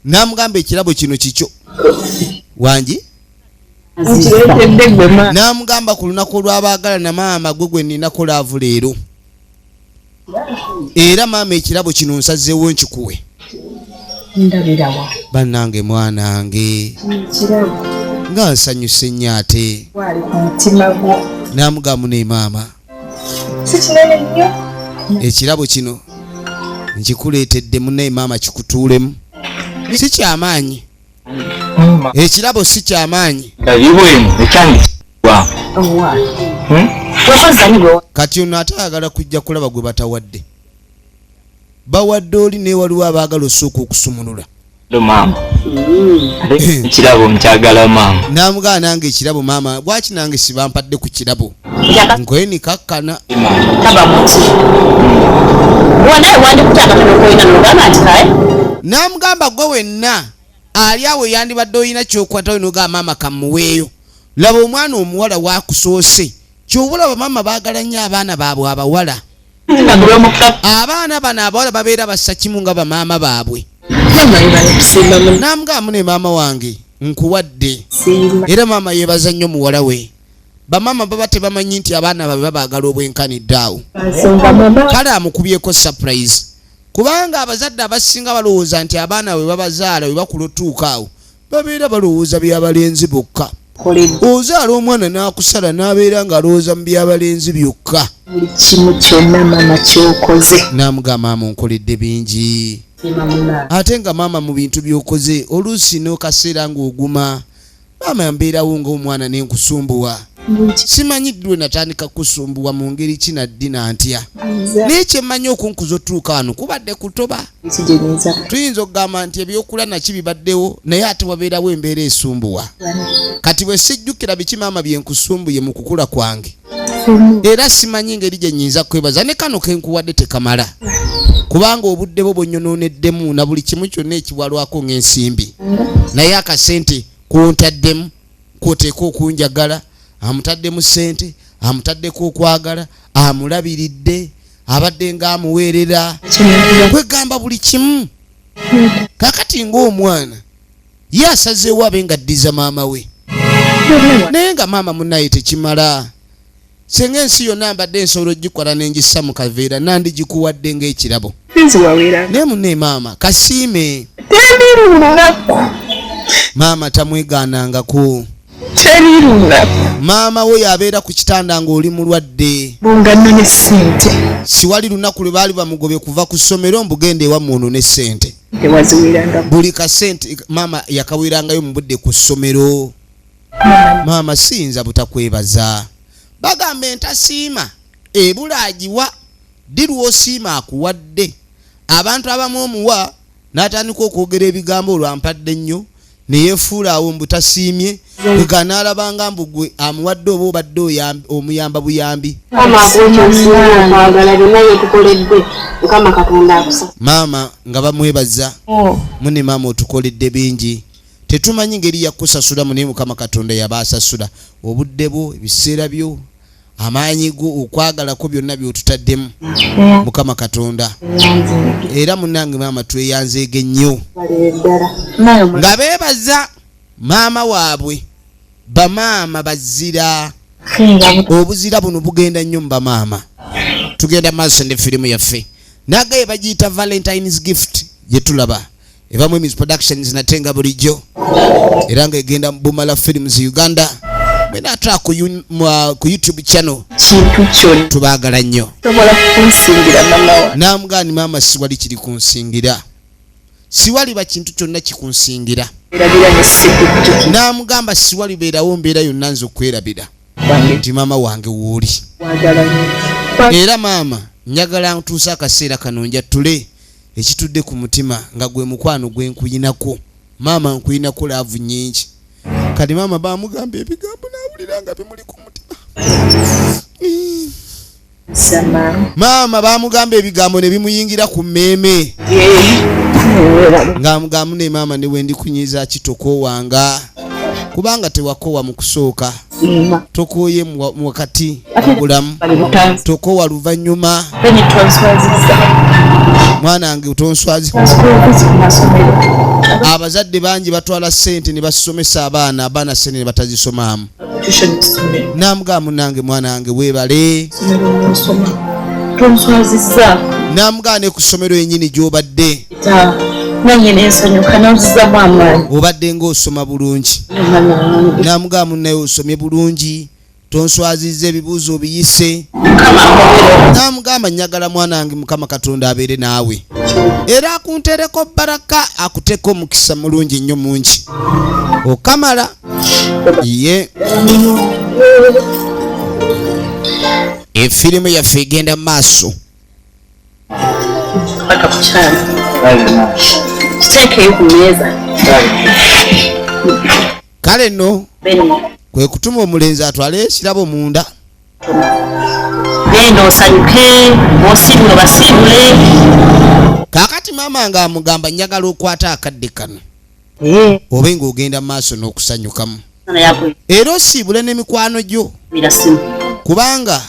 Speaker 1: n'amugamba ekirabo kino kikyo wangi.
Speaker 2: Nkireetedde gwe ma.
Speaker 1: N'amugamba ku lunaku olw'abaagala na maama gwe gwe ninako love leero, era maama ekirabo kino nsazeewo nkikuwe.
Speaker 4: Ndabirawa.
Speaker 1: Bannange, mwanange.
Speaker 2: Ekirabo.
Speaker 1: Nga nsanyuse nnyo ate.
Speaker 2: Wali ku mutima gwo.
Speaker 1: N'amugamba ne maama.
Speaker 2: Si kinene nnyo.
Speaker 1: Ekirabo kino nkikuleetedde munnaye maama kikutuulemu, si kyamaanyi, ekirabo si kyamaanyi.
Speaker 5: Karibu eno ekyange wa.
Speaker 4: Wekozani gwe.
Speaker 1: Kati ono ate ayagala kujja kulaba gwe batawadde, bawadde oli, naye waliwo abaagala osooka okusumulula.
Speaker 5: Lo maama. Ate ekirabo nkyagala maama.
Speaker 1: N'amugamba nange ekirabo maama, lwaki nange sibampadde ku kirabo? Nkoye nikakkana.
Speaker 4: Taba muti. Wanaye wandikuta akatono koyina n'ogamba nti kae.
Speaker 1: N'amugamba gwe wenna ali awo yandibadde olina kyokwata nogamba maama kamuweeyo. Laba omwana omuwala wakusoose, kyobulaba maama baagala nnyo abaana baabwe abawala. Abaana bano abawala babeera bassa kimu nga bamaama baabwe.
Speaker 2: Maama yebale kusiima muno.
Speaker 1: N'amugamba mune maama wange nkuwadde.
Speaker 2: Siima.
Speaker 1: Era maama yeebaza nnyo muwala we. Bamaama baba tebamanyi nti abaana babe babaagala obwenkanidde awo.
Speaker 2: Nsonga mama.
Speaker 1: Kale amukubyeko surprise, kubanga abazadde abasinga balowooza nti abaana bwe babazaala bwe bakula otuuka awo Babeera balowooza byabalenzi bokka. Ozaala omwana n'akusala n'abeera ng'alowooza mu byabalenzi byokka.
Speaker 2: Buli kimu kyonna maama kyokoze.
Speaker 1: N'amugamba, maama onkoledde bingi, ate nga maama mu bintu by'okoze oluusi n'okaseera ng'oguma, maama mbeerawo ng'omwana nenkusumbuwa. Simanyi ddi lwe natandika kusumbuwa, mu ngeri ki, naddi nantya, naye kyemmanyi okunkuza otuuka wano kubadde kutoba. Tuyinza okugamba nti ebyokulya naki bibaddewo, naye ate wabeerawo embeera esumbuwa. Kati bwe sijjukira biki maama byenkusumbuye mu kukula kwange, era simanyi ngeri gye nnyinza kwebaza, ne kano kenkuwadde tekamala, kubanga obudde bwo bwonnyononeddemu na buli kimu kyonna ekiwalwako ng'ensimbi, naye akasente kuntaddemu kwoteeka okunjagala. Amutaddemu ssente, amutaddeko okwagala, amulabiridde, abadde ng'amuweerera, kwegamba buli kimu. Kakati ng'omwana ye asazeewo abe nga addiza maama we, naye nga maama munaye tekimala. Senga ensi yonna mbadde nsobola ogikola nengissa mu kaveera, nandigikuwadde ng'ekirabo, naye munne maama kasiime.
Speaker 2: Teri lunaku.
Speaker 1: Maama tamwegaanangako.
Speaker 2: Teri lunaku.
Speaker 1: Maama we yabeera ku kitanda ng'oli mulwadde.
Speaker 2: Bunga nno ne ssente.
Speaker 1: Siwali lunaku lwe baali bamugobye kuva ku ssomero mbugenda ewammwe ono ne ssente.
Speaker 2: Tewaziweranga.
Speaker 1: Buli kasente maama yakaweerangayo mu budde ku ssomero. Maama siyinza butakwebaza. Bagamba entasiima ebula agiwa. Ddi lw'osiima akuwadde? Abantu abamu omuwa n'atandika okwogera ebigambo, olwampadde nnyo, neyefuula awo mbu tasiimye, nga n'alabanga mbu gwe amuwadde oba obadde omuyamba buyambi.
Speaker 4: Mukama akuwe kyosinga okwagala, byonna byetukoledde, Mukama Katonda akusa.
Speaker 1: Maama nga bamwebaza mune, maama otukoledde bingi, tetumanyi ngeri yakusasulamu, naye Mukama Katonda yaba asasula obudde bwo, ebiseera byo, amaanyi go, okwagalako, byonna byotutaddemu, Mukama Katonda. Era munange maama tweyanzeege nnyo.
Speaker 4: Balire ddala.
Speaker 1: Nga beebaza maama waabwe. Bamaama bazira, obuzira buno bugenda nnyo mu bamaama. Tugenda maaso ne firimu yaffe nagaye bagiyita Valentines Gift, gye tulaba evamu Emis Productions, nate nga bulijjo era nga egenda mu Bumala Films Uganda, mwena ata ku YouTube channel.
Speaker 2: Kintu kyonna.
Speaker 1: Tubaagala nnyo.
Speaker 2: Tobola kunsingira mama wa.
Speaker 1: Namugani maama siwali kiri kunsingira, siwaliba kintu kyonna kikunsingira.
Speaker 2: Erabira ne sikujjukira.
Speaker 1: Namugamba siwalibeerawo mbeera yonna nze okwerabira
Speaker 2: Wange.
Speaker 1: nti maama wange wooli.
Speaker 2: Wagala nnyo.
Speaker 1: Era maama njagala ntuuse akaseera kano njattule ekitudde ku mutima, nga gwe mukwano gwe nkuyinako. Maama nkuyinako love nnyingi. Kati maama bamugamba ebigambo n'awulira nga bimuli ku mutima.
Speaker 2: Sama.
Speaker 1: Maama bamugamba ebigambo ne bimuyingira ku mmeeme, ng'amugamba ne maama ne wendi kunyiza ki, tokoowanga, kubanga tewakoowa mu kusooka, tokooye mu wakati mu bulamu, tokoowa luvannyuma. Mwana wange tonswazi. Abazadde bangi batwala ssente ne basomesa abaana, abaana ssente ne batazisomaamu. Namugamba munange mwana wange weebale.
Speaker 2: Tonswazizza.
Speaker 1: Namugamba ne ku ssomero yennyini gy'obadde
Speaker 2: Nange nensanyuka nonzizamu amaanyi.
Speaker 1: Obadde ng'osoma bulungi. Namugamba munnaye osomye bulungi, tonswazizza, ebibuuzo obiyise. Namugamba njagala mwana wange Mukama Katonda abeere naawe era akuntereko baraka, akuteeko omukisa mulungi nnyo mungi okamala ye. Efirimu yaffe egenda mu maaso.
Speaker 4: Paka kukyalo kiteekeyo ku mmeeza.
Speaker 1: Kale nno
Speaker 4: Beno.
Speaker 1: Kwe kutuma omulenzi atwale ekirabo munda.
Speaker 4: Genda osanyuke, osiibule basiibule.
Speaker 1: Kaakati maama ng'amugamba njagala okwata akadde kano obe ng'ogenda mu maaso n'okusanyukamu era osiibule n'emikwano gyo,
Speaker 4: Birasimu.
Speaker 1: kubanga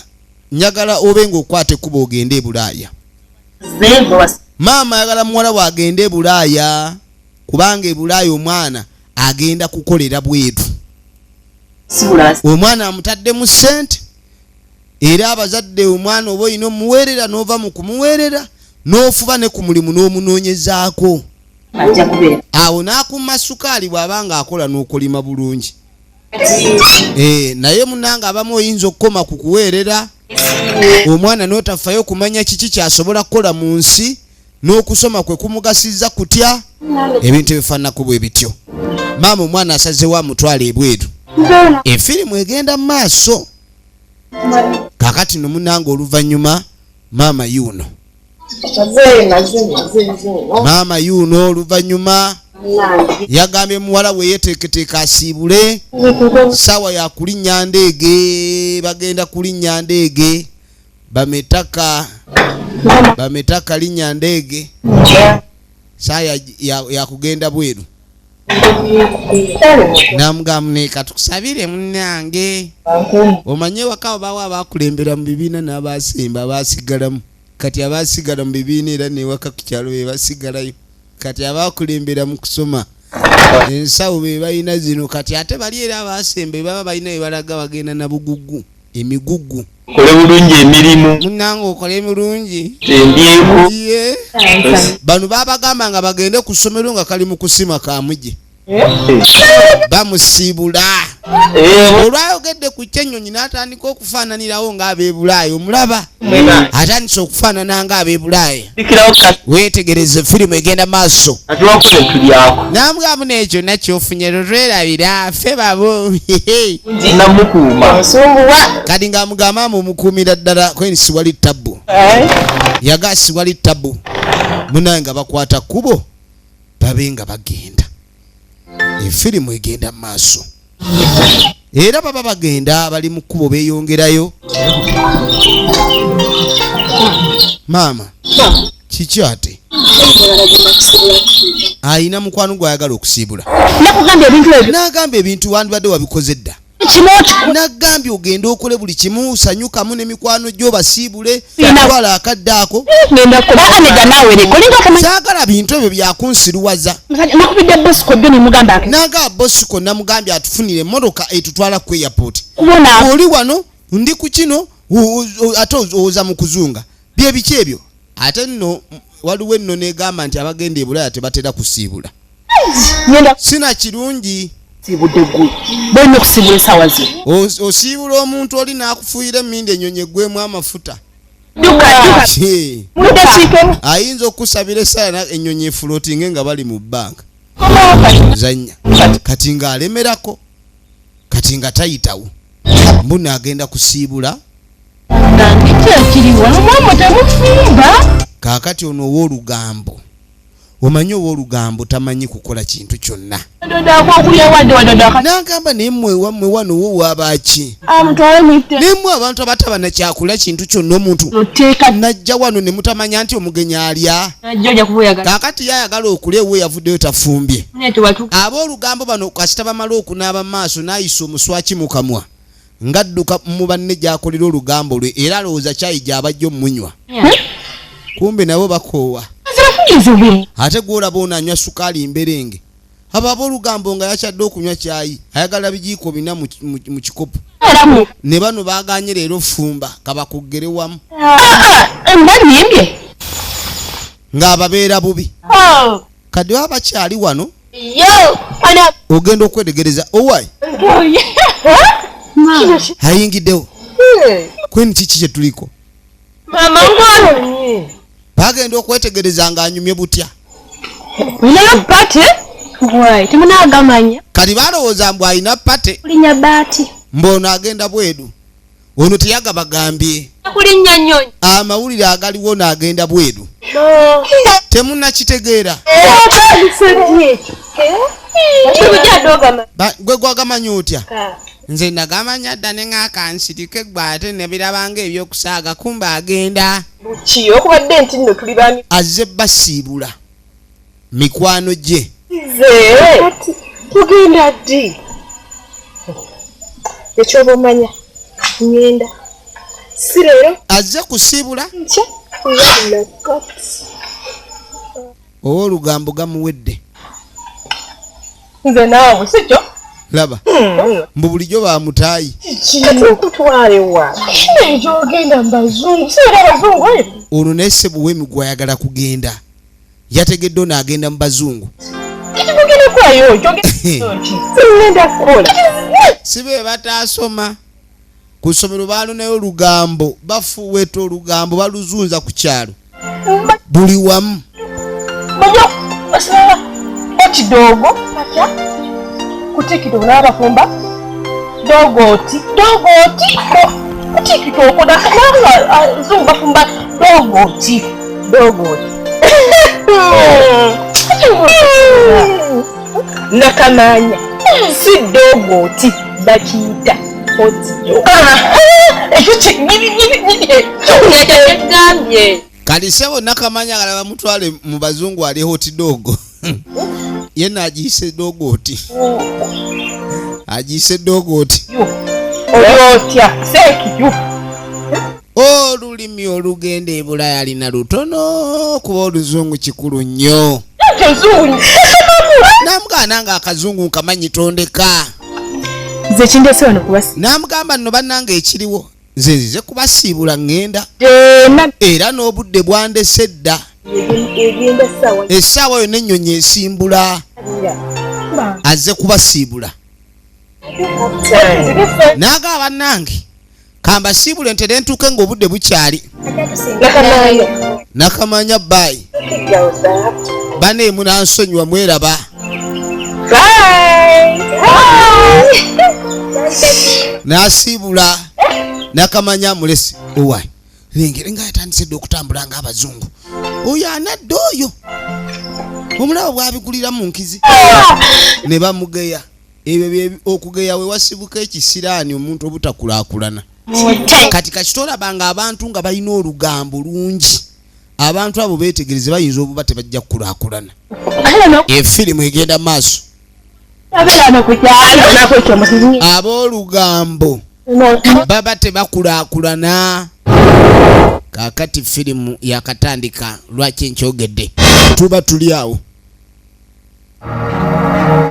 Speaker 1: njagala obe ng'okwata ekkubo ogende e Bulaaya.
Speaker 4: Ze bwe
Speaker 1: Maama ayagala muwala we agende e Bulaaya, kubanga e Bulaaya omwana agenda kukolera bweru.
Speaker 4: Wasibula.
Speaker 1: Omwana amutaddemu ssente, era abazadde omwana oba olina omuweerera n'ova mu kumuweerera n'ofuba ne ku mulimu n'omunoonyezaako.
Speaker 4: Ajja kubeera.
Speaker 1: Awo n'akuuma sukaali bw'aba ng'akola n'okulima bulungi. Naye munange abamu oyinza okukoma ku kuweerera omwana n'otafayo kumanya kiki kyasobola kukola mu nsi n'okusoma kwe kumugasiza kutya, ebintu ebifaananako bwe bityo. Maama omwana asazeewo amutwala ebweru. Efirimu egenda mu maaso. Kaakati no munange oluvannyuma maama yuno. Maama yuno oluvannyuma yagambye muwala we yeteeketeeka asiibule, ssaawa ya kulinnya ndeege, bagenda kulinnya ndeege, bametaka linnya ndeege, ssaawa ya kugenda bweru. Namugamba ne katukusabire munnange, omanye waka bawo abakulembera mu bibiina n'abasemba abaasigalamu. Kati abaasigala mu bibiina era newaka ku kyalo be basigalayo. Kati abakulembera mu kusoma ensawo be balina zino. Kati ate bali era abasemba baba balina bye balaga, bagenda na bugugu, emigugu.
Speaker 5: Okole bulungi emirimu.
Speaker 1: Munnange okole bulungi.
Speaker 5: Endyeko.
Speaker 1: Ye. Bano babagamba nga bagende ku ssomero nga kali mu kusima kamuje. Bamusiibula. Olwayogedde ku kyennyonyi n'atandika okufaananirawo ng'ab'e Bulaaya. Omulaba? Atandise okufaanana ng'ab'e Bulaaya. Weetegereze firimu egenda maaso. Namugamba n'ekyo nakyofunye lwerabira ffe babo. Kati ng'amugamba mumukuumira ddala kweni siwali tabbu. Yaga siwali tabbu. Munnange nga bakwata kkubo babe nga bagenda. Efirimu egenda mu maaso. Era baba bagenda bali mu kkubo beeyongerayo. Maama kiki ate? Ayina mukwano gw'ayagala okusiibula.
Speaker 4: Nakugambye ebintu ebyo.
Speaker 1: Nagambye ebintu wandibadde wabikoze dda. Nagambye ogende okole buli kimu, osanyukamu n'emikwano gyo basiibule, twala akadde ako. Saagala bintu ebyo byakunsiruwaza.
Speaker 4: Nakubidde Bosco byo ne mugamba ake.
Speaker 1: Nagamba Bosco namugambye atufunire emmotoka etutwala ku airport. Oli wano ndi ku kino ate owoza mu kuzunga. Bye biki ebyo? Ate nno waliwo enno n'egamba nti abagenda e Bulaaya tebatera kusiibula. Sina kirungi. Osiibula omuntu oli n'akufuuyira emmindi ennyonyi eggwemu amafuta. Ayinza okusabira essaala ennyonyi efulotinge nga bali mu bbanka. Zannya. Kati ng'alemerako, kati nga tayitawo. Mbu agenda kusiibula. Kaakati ono ow'olugambo. Omanyi ow'olugambo tamanyi kukola kintu kyonna. N'agamba naye mmwe wammwe wano wo wabaaki? Naye mmwe abantu abataba na kyakula kintu kyonna omuntu najja wano ne mutamanya nti omugenyi alya. Kaakati ye ayagala okulya ewuwe yavuddeyo tafumbye. Ab'olugambo bano kasita bamala okunaaba mu maaso n'ayisa omuswaki mu kamwa ng'adduka mu banne gy'akolera olugambo lwe era alowooza kyayi gy'abajja omunywa. Kumbe nabo bakoowa. Ate gw'olaba ono anywa sukaali mberenge. Abo ab'olugambo nga yakyadde okunywa kyayi ayagala bijiiko bina mu kikopo. Ne bano baagaanye leero ffumba kabakuggere wamu. Ng'ababeera bubi. Kati baba bakyali wano ogenda okwetegereza owaayi ayingiddewo kweni kiki kye tuliko. Bagenda okwetegereza ng'anyumye butya. Kati balowooza mbu alina pate. Mbu ono agenda bweru. Ono teyagabagambye. Amawulire agaliwo n'agenda bweru. Temunnakitegeera. Gwe gwagamanyi otya? Nze nagamanya dda ne ng'akansirike gwe ate ne birabanga ebyokusaaga kumbe agenda. Azze basiibula mikwano gye.
Speaker 2: Tugenda ddi? Ekyoba omanya ngenda. Si leero.
Speaker 1: Azze kusiibula. Ow'olugambo gamuwedde.
Speaker 2: Nze naawe si kyo?
Speaker 1: Laba. Mbu bulijjo bamutaayi.
Speaker 2: Kati wa? Kino ogenda mu bazungu. Si era abazungu oyo?
Speaker 1: Ono naye ssebo w'emiguwa ayagala kugenda. Yategedde ono agenda mu bazungu.
Speaker 2: Kati mugenda kukolayo ki? Ngenda kukola.
Speaker 1: Si be bataasoma ku ssomero, baalunayo olugambo, bafuweeta olugambo, baluzunza ku kyalo buli wamu.
Speaker 2: Bajja hot dog atya kutikito n'abafumba dogoti dogoti kutikito nanga zungu bafumba dogoti dogoti nakamanya si dogoti bakiyita hot dog. Ekyo
Speaker 6: kyegambye.
Speaker 1: Kati sebo nakamanya kalaba mutwale mu bazungu ali hot dog, ye naagiyise dogoti, agiyise dogoti.
Speaker 2: Oli otya seekiyu?
Speaker 1: Olulimi olugenda e Bulaaya alina lutono, kuba oluzungu kikulu nnyo.
Speaker 2: Ekyo
Speaker 1: Namugamba nga akazungu nkamanyi, tondeka.
Speaker 2: Nze kindese wano kubasi.
Speaker 1: Namugamba nno, bannange, ekiriwo nze nzize kubasiibula, ŋŋenda.
Speaker 2: Dena.
Speaker 1: Era n'obudde bwandese dda.
Speaker 2: Egenda ssaawa.
Speaker 1: Essaawa yonna ennyonyi esimbula, azze kubasiibula. N'agamba, bannange, kambasiibule ntere ntuuke ng'obudde bukyali.
Speaker 2: Nakamanya.
Speaker 1: Nakamanya, bye bane, munansonyiwa, mweraba.
Speaker 2: Bye.
Speaker 1: N'asiibula nakamanya mulesi owayi lengere nga yatandise dde okutambula ng'abazungu. Oyo anadde, oyo omulaba bwabigulira mu nkizi ne bamugeya. Ebyo okugeya we wasibuka ekisiraani, omuntu obutakulaakulana. Kati kakitolaba nga abantu nga balina olugambo lungi, abantu abo beetegereze, bayinza obuba tebajja kukulaakulana. Efirimu egenda maaso.
Speaker 4: Abeera ku kyalo.
Speaker 1: Ab'olugambo baba tebakulaakulana. Kaakati firimu yakatandika. Lwaki nkyogedde? Tuba tuli awo,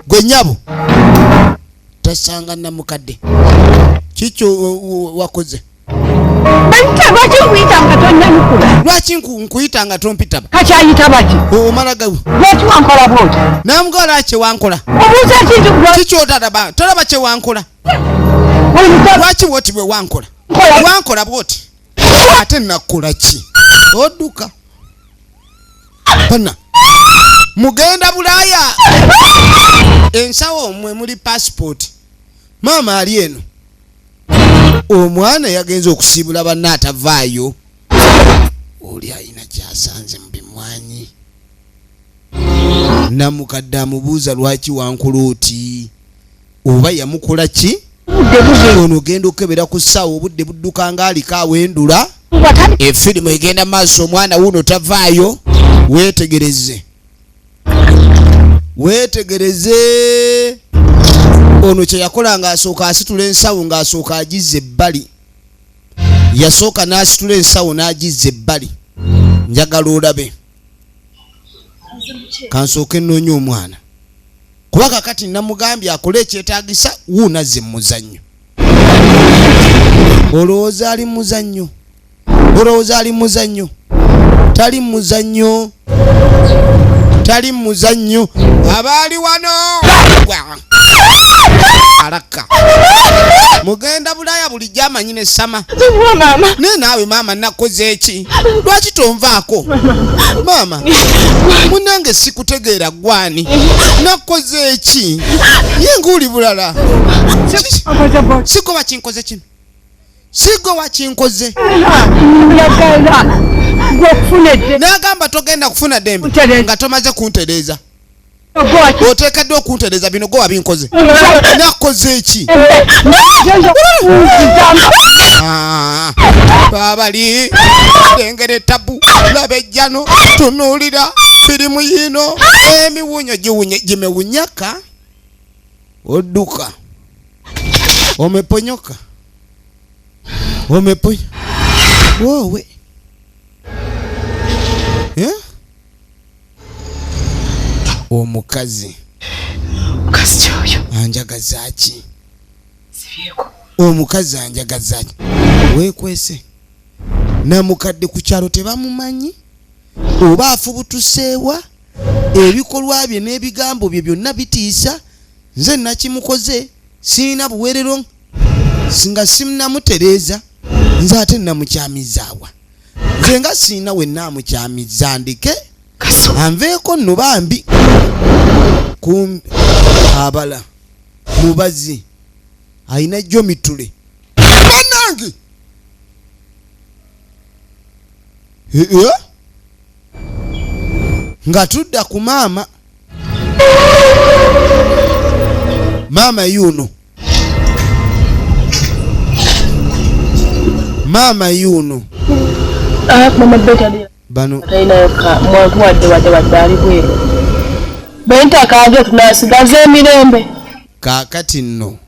Speaker 1: gwe nyabo tasanga namukadde kikyo wakoze.
Speaker 4: Lwaki nkuyita nga tonnanukula?
Speaker 1: Lwaki nkuyita nga tompitaba?
Speaker 4: Kakyayita baki?
Speaker 1: Omala gawe.
Speaker 4: Lwaki wankola bwoti?
Speaker 1: Namugola kyewankola.
Speaker 4: Obuuza ekintu.
Speaker 1: Kikyotalaba, tolaba kyewankola? Lwaki bwoti bwe wankola? Wankola bwoti, ate nakola ki? Odduka bana, mugenda Bulaaya. Ensawo mwe muli passport, maama ali eno. Omwana yagenza okusiibula banne, atavaayo. Oli alina kyasanze mu bimwanyi. Namukadde amubuuza, "Lwaki wankola oti?" Oba yamukola ki? Ono ogenda okukebera ku ssaawa, obudde budduka nga aliko awendula. Efirimu egenda maaso, omwana wuno tavaayo. Weetegereze, weetegereze ono kye yakola ng'asooka asitula ensawo, ng'asooka agizza ebbali. Yasooka n'asitula ensawo n'agizza ebbali. Njagala olabe, kansooke nnoonya omwana, kuba kakati namugambye akole ekyetaagisa. Wuunazze mu muzannyo. Olowooza ali muzannyo? Olowooza ali muzannyo? Tali muzannyo, tali muzannyo. Abaali wano alaka mugenda Bulaaya bulijjo amanyi ne sama. Naye naawe maama, nakoze eki? Lwaki tonvaako maama? Munange, sikutegeera gwani. Nakoze eki? Ye nguuli bulala. Sigwe wakinkoze kino, sigwe wakinkoze. N'agamba, "Togenda kufuna ddembe nga tomaze kuntereeza. Oteekeddwa okuntereeza bino, gwe wabinkoze. Nakoze eki?" Ah, babali lengera etabu, laba ejjano, tunuulira firimu yiino, emiwunyo giwunye gimewunyaka. Odduka, omeponyoka, omeponya woowe. Eh? Omukazi.
Speaker 2: Mukazi kyoyo.
Speaker 1: Anjagaza ki?
Speaker 2: Sibyeko.
Speaker 1: Omukazi anjagaza ki? Weekwese namukadde ku kyalo, tebamumanyi oba afubutuseewa. Ebikolwa bye n'ebigambo bye byonna bitiisa. Nze nakimukoze, sirina buweerero nga simunamutereeza. Nze ate namukyamizaawa? Nze nga sirina we naamukyamiza, ndeke anveeko nno bambi. Kumbe abala mubazi alina jomitule banange. Eh, eh? Nga tudda ku maama, maama yuno, maama yuno.
Speaker 2: Mama Betty
Speaker 1: Bano
Speaker 2: talinayo muntu wadde wadde wadde, ali bweru. Benta kaje tunasigaza emirembe.
Speaker 1: Kaakati nno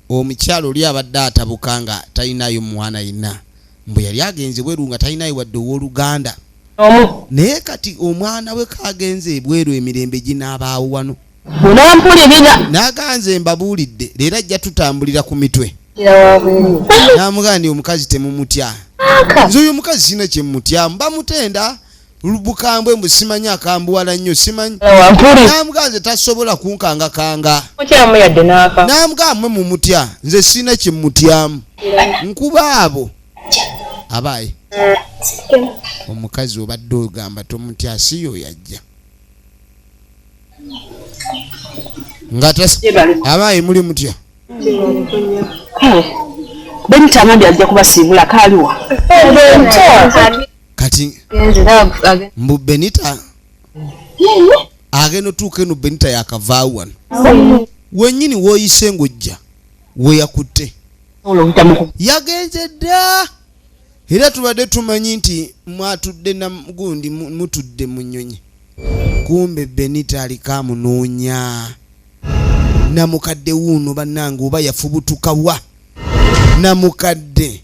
Speaker 1: omukyalo oli abadde atabuka nga talinayo mwana yenna, mbu yali agenze bweru nga talinayo wadde owooluganda.
Speaker 2: Omu.
Speaker 1: Naye kati omwana we kagenze ebweru, emirembe ginaabaawo wano?
Speaker 2: Munampulirira.
Speaker 1: N'aganze mbabuulidde, leero ajja tutambulira ku mitwe. N'amugamba nti omukazi temumutya, nze oyo omukazi sirina kyemumutyamu, bamutenda bukambwe, mbu simanyi akambuwala nnyo, simanyi.
Speaker 2: Wampuli.
Speaker 1: N'amugamba nze tasobola kunkangakanga.
Speaker 2: Mutyamu yadde n'aka.
Speaker 1: N'amugamba mwe mumutya, nze sirina kyemumutyamu, nkuba abo abaaye. Omukazi obadde ogamba tomutya, siyo yajja nga abaaye muli mutya?
Speaker 4: Benita amandi ajja kubasiibula, kaaliwa?
Speaker 1: Kati mbu Benita agenda otuuka eno, Benita yakavaawo wano wennyini wooyise ng'ojja weyakutte. Yagenze dda, era tubadde tumanyi nti mwatudde na gundi mutudde mu nnyonyi, kumbe Benita aliko amunoonya namukadde wuuno. Bannange, oba yafubutukawa? Namukadde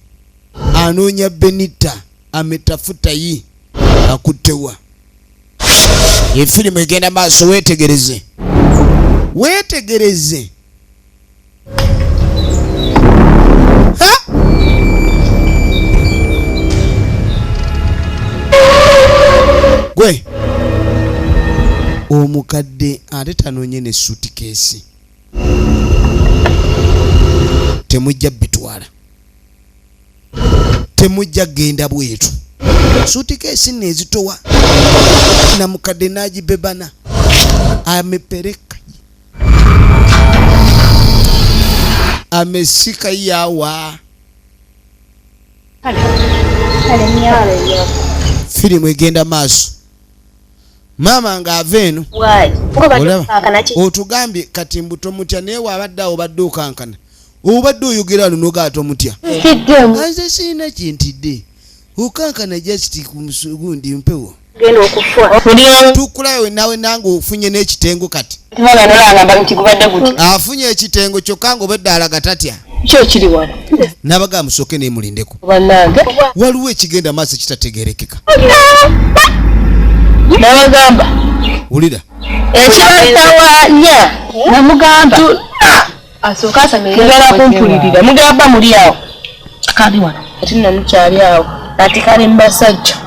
Speaker 1: anoonya Benita, ametafuta yi akuttewa. Efirimu egenda maaso, weetegereze, weetegereze. Ha! Gwe omukadde ate tanoonye ne suitcase, temujja bitwala, temujja genda bwetu. Suitcase nno ezitowa, namukadde n'agibebana, amepereka, amesika yawa. Firimu egenda maaso, maama ng'ava eno. Olaba otugambye kati mbu tomutya, naye waabadde awo obadde okankana, obadde oyogera luno ga tomutya. Nze sirina kyentidde, okankana just ku gundi mpewo.
Speaker 4: Genda okufa.
Speaker 1: Tukulayo nawe nange ofunye n'ekitengo kati.
Speaker 2: Nolangamba nti gubadde guti.
Speaker 1: Afunye ekitengo kyokka nga obedde alaga tatya.
Speaker 2: Kyo kiri wano.
Speaker 1: N'abagaa musooke nemulindeko.
Speaker 2: Bannange.
Speaker 1: Waliwo ekigenda maaso ekitategerekeka.
Speaker 2: Nabagamba.
Speaker 1: Wulira.
Speaker 2: Ekibatawaanya namugamba asooka asamugala kumpulirira, mugamba muli awo kali wano, ati nno mukyali awo, ati kali mu basajja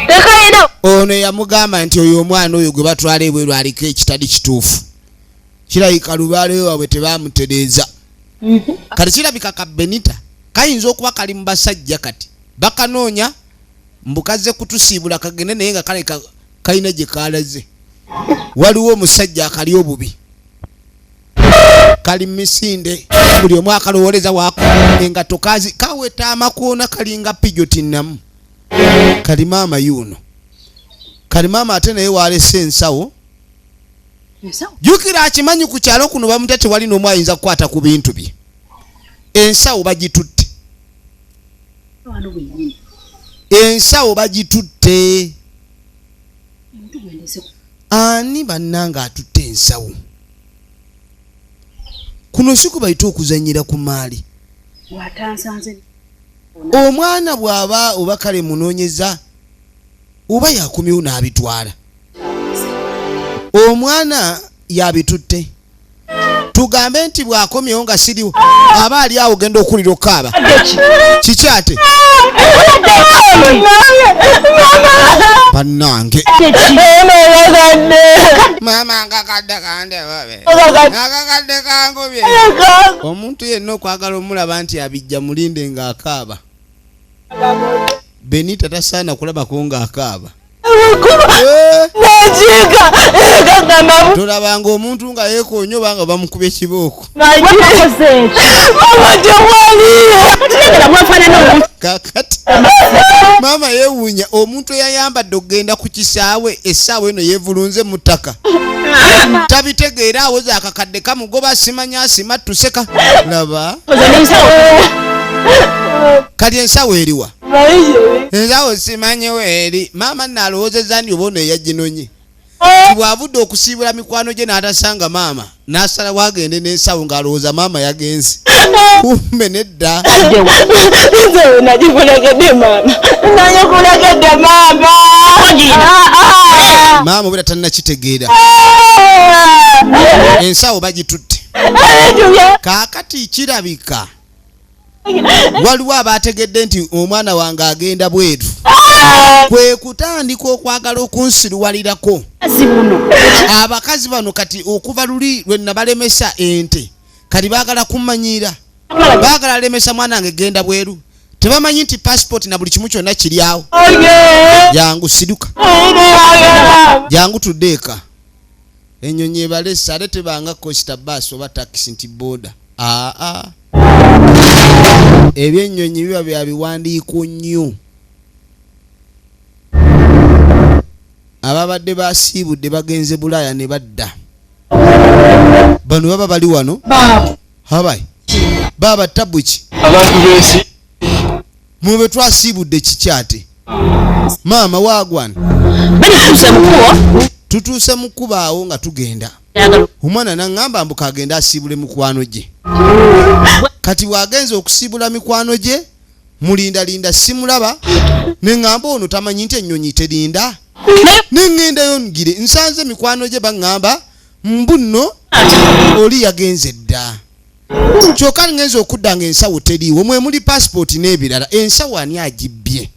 Speaker 2: tekalina.
Speaker 1: Ono yamugamba nti oyo omwana oyo gwe batwala ebweru aliko ekitali kituufu, kirabika lubaale waabwe tebamutereeza. Kati kirabika ka Benita kayinza okuba kali mu basajja, kati bakanoonya mbu kazze kutusiibula kagende, naye nga kale kalina gye kalaze. Waliwo omusajja akali obubi, kali misinde, buli omu akalowoleza wako engato kazi kaweta amakoona, kalinga pijoti namu. Kali maama yuno, kali maama ate naye walese ensawo. Jjukira akimanyi ku kyalo kuno bamutya, tewali n'omu ayinza kukwata ku bintu bye. Ensawo bagitutte, ensawo bagitutte. Ani bannanga atutte ensawo kuno? Si kubayita okuzanyira ku maali. Omwana bw'aba oba kale munoonyeza oba yakomyewo n'abitwala, omwana yabitutte. Tugambe nti bw'akomyewo nga siriwo aba ali awo ogenda okulira okukaaba. Kiki ate? Bannange. Maama akakadde kandebe. Akakadde kangobye. Omuntu yenna okwagala omulaba nti abijja mulinde ng'akaaba. Benita tasaana kulabako ng'akaaba. Eh! Tolabanga omuntu nga yeekoonye oba nga bamukubye kibooko. Kakati maama yeewuunya omuntu eyayambadde okugenda ku kisaawe essaawa eno yeevulunze mu ttaka. Tabitegeera awoza akakadde kamugoba simanya asima tuseka. Laba. Kati ensawo eriwa? Ensawo simanyi weeri. Maama nno alowoozezza nti oba ono eyaginonye. Bw'avudde okusiibula mikwano gye n'atasanga maama, n'asalawo agende n'ensawo ng'alowooza maama yagenze. Kumbe nedda.
Speaker 2: Nze nagikulagedde maama. Nagikulagedde maama.
Speaker 1: Maama obeera tannakitegeera. Ensawo bagitutte. Kaakati kirabika waliwo abaategedde nti omwana wange agenda bweru, kwe kutandika okwagala okunsiruwalirako. Abakazi bano kati okuva luli lwe nabalemesa ente kati baagala kummanyiira, baagala lemesa mwana wange genda bweru. Tebamanyi nti passport na buli kimu kyonna kiri awo. Jangu siruka, jangu tudde eka. Ennyonyi ebalese ate tebanga coaster bus oba taxi nti boda. Aa, ebyennyonyi biba bya biwandiiko nnyo. Ababadde basiibudde bagenze Bulaaya ne badda. Bano baba bali wano. Habayi. Baba tabuki.
Speaker 5: Abantu b'ensi.
Speaker 1: Mwe bwe twasiibudde kiki ate? Maama waagwana.
Speaker 4: Bali tutuuse mu kkubo.
Speaker 1: Tutuuse mu kkubo awo nga tugenda. Omwana n'aŋŋamba mbu kagende asiibule mikwano gye. Kati bw'agenze okusiibula mikwano gye, mulindalinda simulaba, ne ŋŋamba ono tamanyi nti ennyonyi terinda. Ne ŋŋendayo ngire nsanze mikwano gye baŋŋamba mbu nno oli yagenze dda. Kyokka ŋŋenze okudda ng'ensawo teriiwo, mwe muli paasipooti n'ebirala. Ensawo ani agibbye?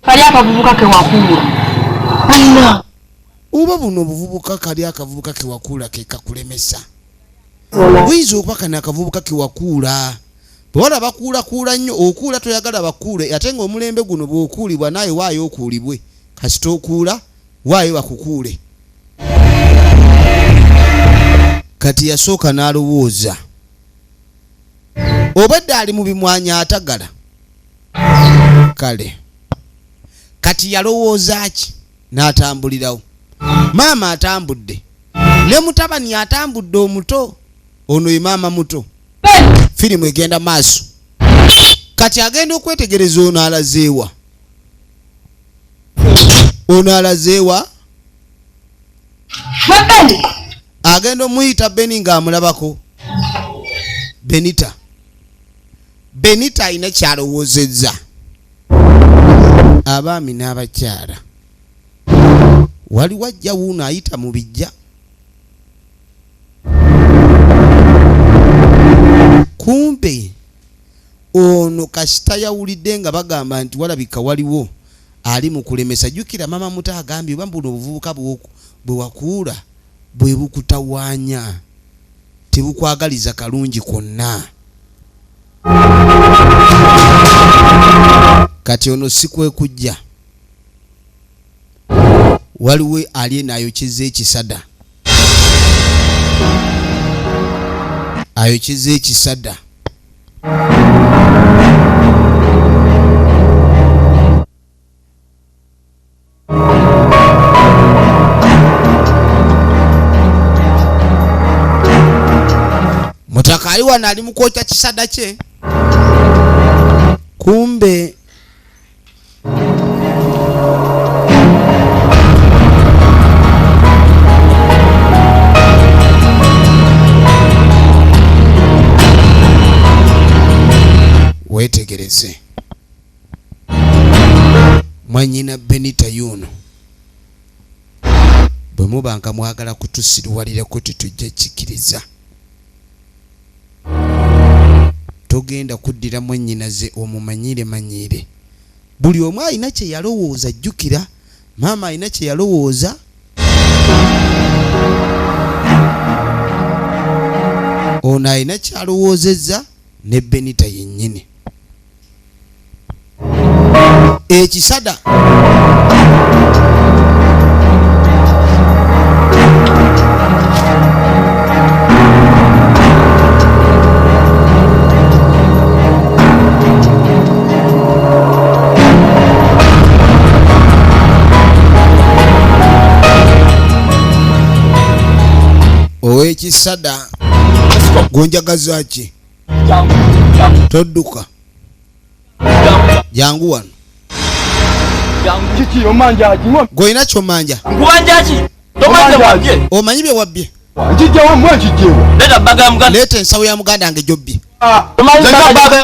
Speaker 2: Kali akavubuka ke wakuula.
Speaker 1: Oba buno obuvubuka kali akavubuka ke wakuula ke kakulemesa. Buyinza okuba kano akavubuka ke wakuula. Bawala bakuulakuula nnyo, okuula toyagala bakuule, ate ng'omulembe guno bw'okuulibwa naawe waayo okuulibwe. Kasita okuula, waayo bakukuule. Kati yasooka n'alowooza. Obwedda ali mu bimwanyi atagala. Kale. Kati yalowooza ki? N'atambulirawo. Maama atambudde. Ne mutabani atambudde omuto. Ono ye maama muto. Firimu egenda maaso. Kati agenda okwetegereza ono alazeewa. Ono alazeewa. Agenda omuyita Beni ng'amulabako. Benita. Benita alina kyalowoozezza. Abaami n'abakyala. Waliwo ajja wuuno ayita mu bijja. Kumbe ono kasita yawulidde nga bagamba nti walabika waliwo ali mu kulemesa. Jjukira maama muto agambye oba mbuno obuvubuka bwe wakuula bwe bukutawaanya, tebukwagaliza kalungi kwonna. Kati ono si kwe kujja, waliwo ali eno ayokyezza ekisada, ayokyezza ekisada. Mutaka ali wano ali mu kwokya kisada kye, kumbe weetegereze mwanyina Benita yuno bwe muba nga mwagala kutusiruwalirako tetujja kikiriza. Togenda kuddira mwannyinaze omumanyire manyire. Buli omu alina kye yalowooza. Jjukira maama alina kye yalowooza. Ono alina kyalowoozezza ne Benita yennyini. Ekisada owekisada gonjagaza ki? Todduka. Jangu wano. Gwolina kyomanja. Omanyi bye wabbye? Leeta ensawo ya muganda wange gy'obbye.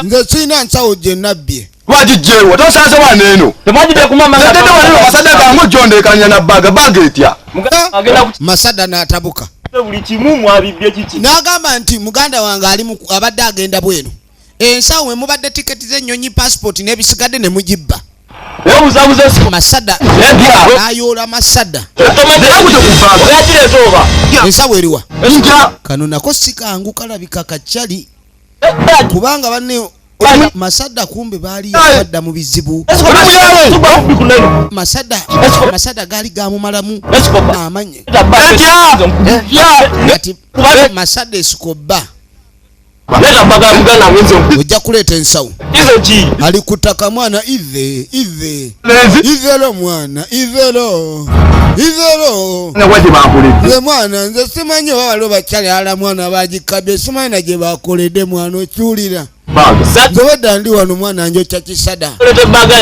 Speaker 1: Nze sirina nsawo gye nabbye. Masada n'atabuka. N'agamba nti muganda wange ali abadde agenda bweru. Ensawo we mubadde tiketi z'ennyonyi, passport n'ebisigadde ne mugibba. Masada n'ayoola Masada. Ensawo eriwa? Kano nako si kangu kalabika kakyali. Kubanga banne Masada kumbe baali badda mu bizibu. Masada gaali gamumalamu amanye. Kati Masada esikoba. Ojja kuleeta ensawo. Ali kutaka mwana ive ive. Ivelo mwana ivelo. Ivelo. Nze mwana nze simanyi oba waliwo bakyali ala mwana bagikabye simanyi na gye bakoledde mwana okiwulira. Nze wedda ndi wano mwana njokya kisada.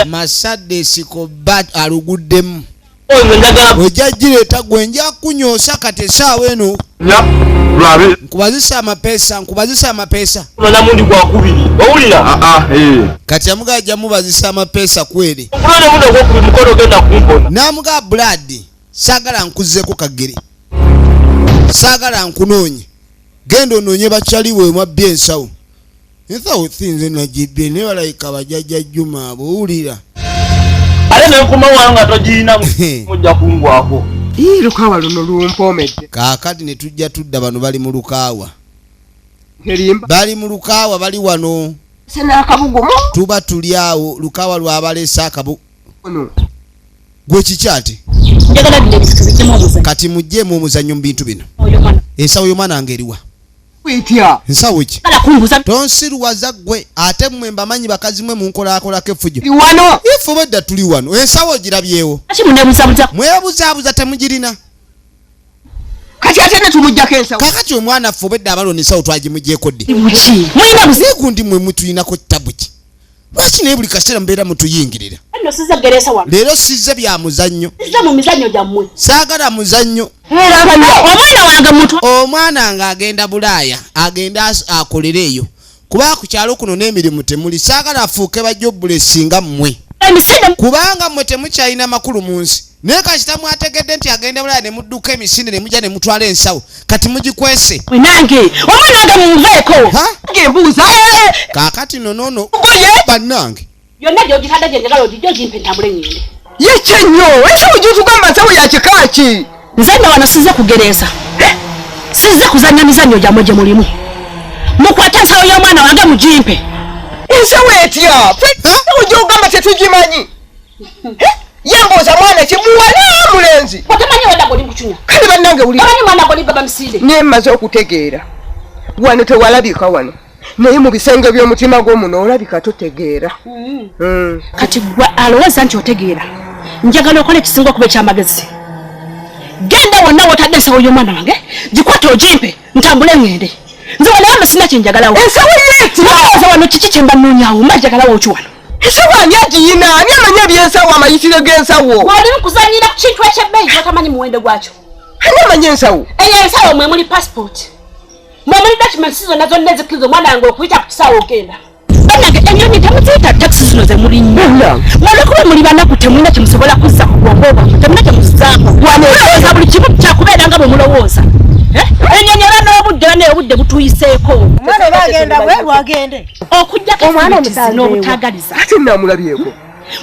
Speaker 1: Masada esikoba aluguddemu. Ojja gireeta gwe nja kunyoosa kati essaawa eno. Nkubazisa amapeesa, nkubazisa amapeesa. Kati amugaa ajja mubazisa amapeesa kweri. N'amugaa Brad, saagala nkuzzeeko kagere. Saagala nkunoonye. Genda onoonye bakyali we mwabbye ensawo. Ensawo si nze nagibbye naye balabika bajjajja Juma abo owulira. Kaakati ne tujja tudda bano bali mu lukaawa. Bali mu lukaawa bali wano. Tuba tuli awo lukaawa lwabaleese akabu. Gwe kiki ate? Kati muggyemu omuzannyo mu bintu bino. Ensawo y'omwana wange eriwa? Ensawo ki? Tonsiruwaza ggwe ate mmwe mbamanyi bakazi mmwe munkolaakolako effujjo. Ife obwedda tuli wano. Ensawo ogirabyewo. Mwebuzaabuza temugirina. Kakati omwana ffe obwedda abalona ensawo twagimuggyeko ddi? Naye gundi mmwe mutulinako ttabu ki? Lwaki naye buli kaseera mubeera mutuyingirira? Leero sizze bya muzannyo. Saagala muzannyo. Omwana nga agenda Bulaaya agenda akolere eyo. Kuba ku kyalo kuno n'emirimu temuli. Saagala afuuke bajjobulesinga mmwe. Kubanga mmwe temukyalina makulu mu nsi. Naye kasita mwategedde nti agenda Bulaaya ne mudduka emisinde ne mujja ne mutwala ensawo. Kati mugikwese. Kaakati nno bannange.
Speaker 4: Yonna gy'ogitadde gye njagala ogijje ogimpe ntambule ngende.
Speaker 7: Ye nnyo, ensawo gy'otugamba nsawo ya kika ki?
Speaker 4: Nze nno wano sizze kugereesa. Sizze kuzannya mizannyo gyammwe gye mulimu. Mukwate ensawo y'omwana wange mugimpe.
Speaker 7: Ensawo etya? Ensawo gy'ogamba tetugimanyi. Ye mbuuza mwana ki muwala mulenzi?
Speaker 4: Otamanyi wadda gw'oli mukucunya.
Speaker 7: Kale bannange wulira.
Speaker 4: Omanyi mwana gw'oli baba misinde.
Speaker 7: Naye mmaze okutegeera. Wano tewalabika wano. Naye mu bisenge by'omutima gw'omuno olabika totegeera.
Speaker 4: Kati gwe alowooza nti otegeera. Njagala okole ekisinga okuba ekyamagezi. Genda wonna w'otadde ensawo y'omwana wange, gikwate ogimpe, ntambule ŋŋende. Nze wano wano sirina kye njagalawo.
Speaker 7: Ensawo ye etya?
Speaker 4: Mulowooza wano kiki kye mba nnoonyaawo? Mba njagalawo ki wano?
Speaker 7: Ensawo ani agiyina? Ani amanyi ebyensawo, amayitire g'ensawo?
Speaker 4: Wali mukuzannyira ku kintu eky'ebbeeyi gy'otamanyi muwendo gwakyo.
Speaker 7: Ani amanyi ensawo?
Speaker 4: Eyo ensawo mwe muli passport. Mwe muli documents zonna zonna ezikkiriza omwana wange okuyita ku kisaawe ogenda. Bannange ennyonyi temuziyita takisi zino ze mulinnya. Olw'okuba muli banaku temulina kye musobola kuzza ku bwongo bwammwe, temulina kye muzzaako. Mulowooza buli kimu kyakubeera nga bwe mulowooza. Ennyonyi era n'obudde era Nkugambye obudde butuyiseeko.
Speaker 7: Omwana oba agenda bweru agende.
Speaker 4: Okujjako
Speaker 7: Omwana
Speaker 4: omusanze
Speaker 7: omusanze
Speaker 4: n'obutagaliza.
Speaker 7: Ate namulabyeko.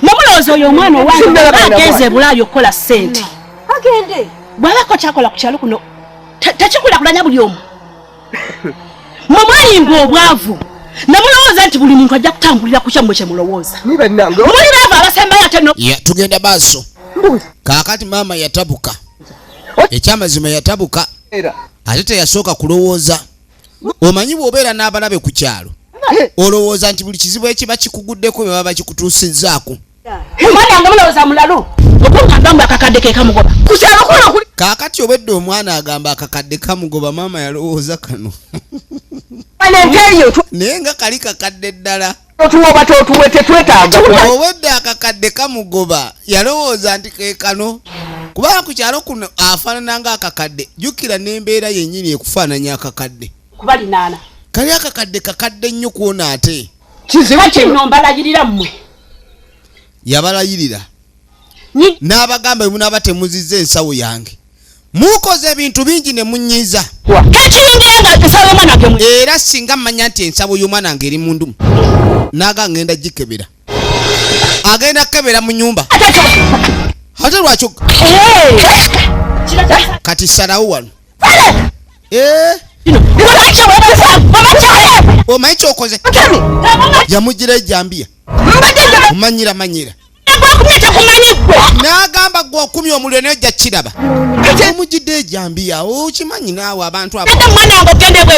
Speaker 4: Mumulowooza oyo omwana owange
Speaker 7: Sinnalaba
Speaker 4: oba agenze
Speaker 7: na
Speaker 4: e Bulaaya okukola ssente.
Speaker 6: Agende.
Speaker 4: Bw'abako kyakola ku kyalo kuno tekikulaakulanya buli omu. Mwe mwalimba obwavu. Ne mulowooza nti buli muntu ajja kutambulira ku kyammwe kye mulowooza.
Speaker 7: Ni bannange.
Speaker 4: Muli baavu abasembayo ate no.
Speaker 1: Ya, tugenda maaso. Kaakati maama yatabuka. Ekyamazima yatabuka.
Speaker 7: Era.
Speaker 1: Ate teyasooka kulowooza. Omanyi bw'obeera n'abalabe ku kyalo, olowooza nti buli kizibu ekiba kikuguddeko bwe baba bakikutuusizzaako.
Speaker 4: Omwana wange mulowooza mulalu. Okungamba mbu akakadde ke kamugoba.
Speaker 7: Ku kyalo kuno kuli.
Speaker 1: Kaakati obwedda omwana agamba akakadde kamugoba, maama yalowooza kano.
Speaker 7: Ente eyo
Speaker 1: Naye nga kali kakadde ddala.
Speaker 7: otuwa oba totuwe tetwetaaga.
Speaker 1: Obwedda akakadde kamugoba, yalowooza nti ke kano. Kubanga ku kyalo kuno afaanana ng'akakadde. Jjukira n'embeera yennyini ekufaananya akakadde.
Speaker 4: Kubalinaana.
Speaker 1: Kali akakadde kakadde nnyo kwona ate.
Speaker 7: Kizibu
Speaker 4: Kati
Speaker 7: kino.
Speaker 4: nno mbalayirira mmwe.
Speaker 1: Yabalayirira. N'abagamba bwe munaaba temuzizza ensawo yange. Mukoze ebintu bingi ne munnyiiza.
Speaker 4: Tekiyingira nga ensawo y'omwana wange mwe.
Speaker 1: Era singa mmanya nti ensawo y'omwana wange eri mu ndumu, n'aga ngenda gikebera. Agenda kukebera mu nnyumba. Ate lwaki kati salawo wano. Omanyi ky'okoze? Yamugira ejjambiya. Omanyira manyira. N'agamba gwe okumya omuliro naye ojja kukiraba. Omugidde ejjambiya, okimanyi naawe abantu abo.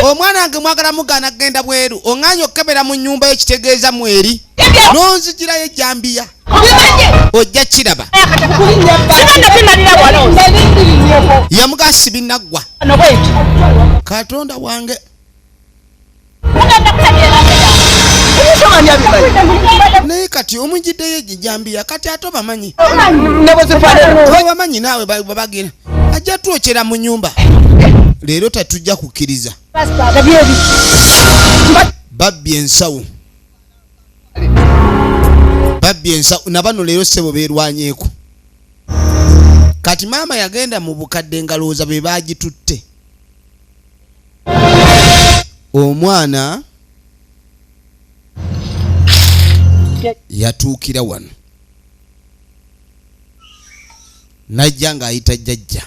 Speaker 1: Omwana wange mwagala mugaana kugenda bweru. Oŋŋaanye okukebera mu nnyumba yo kitegeeza mweri. N'onzigirayo ejjambiya. Ojja kukiraba. Yamugaa sibinaggwa. Katonda wange. Naye kati omugiddeyo ejjambiya kati ate obamanyi. Obamanyi naawe babagenda. Ajja twokyera mu nnyumba. Leero tetujja kukkiriza. Babbye ensawo. Babbye ensawo. Na bano leero ssebo beerwanyeeko. Kati maama yagenda mu bukadde ngalowooza be baagitutte. Omwana yatuukira wano. Najja ng'ayita jjajja.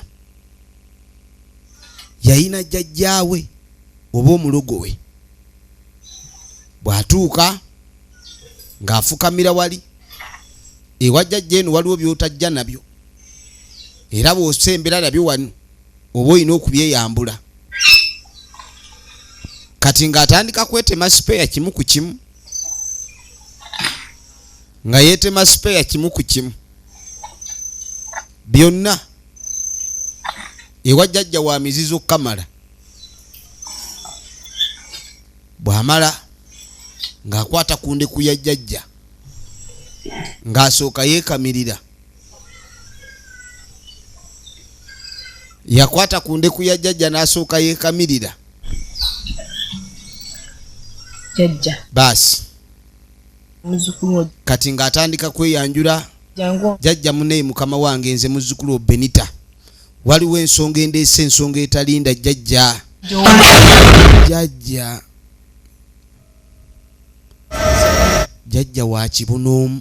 Speaker 1: Yayina jjajjaawe oba omulogo we. Bw'atuuka ng'afukamira wali. Ewa jjajja eno waliwo by'otajja nabyo. Era bw'osembera nabyo wano oba olina okubyeyambula. Kati ng'atandika kwetema sipeeya kimu ku kimu. Nga yeetema sipeeya kimu ku kimu. Byonna ewa jjajja wa mizizo kamala. Bw'amala ng'akwata ku ndeku ya jjajja. Ng'asooka yeekamirira. Yakwata ku ndeku ya jjajja n'asooka yeekamirira.
Speaker 2: Jjajja.
Speaker 1: Baasi.
Speaker 2: Muzzukulu.
Speaker 1: Kati ng'atandika kweyanjula.
Speaker 2: Jangu.
Speaker 1: Jjajja munne mukama wange nze muzzukulu wa Benita. Waliwo ensonga endeese ensonga etalinda jjajja. Jjajja. Jjajja wa kibunoomu.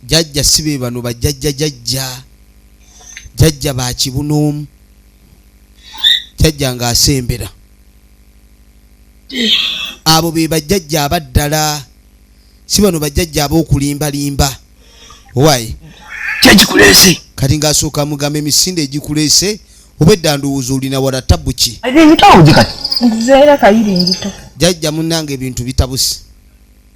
Speaker 1: Jjajja si be bano bajjajja jjajja. Jjajja ba kibunoomu. Jjajja ng'asembera. Abo be bajjajja abaddala. Si bano bajjajja ab'okulimbalimba. Why?
Speaker 5: Kyekikuleese.
Speaker 1: Kati ng'asooka amugamba emisinde egikuleese oba edda ndowooza olina wala tabu ki?
Speaker 5: Ebitawuzi kati.
Speaker 2: Nze era kayiringito.
Speaker 1: Jjajja munnange ebintu bitabuse.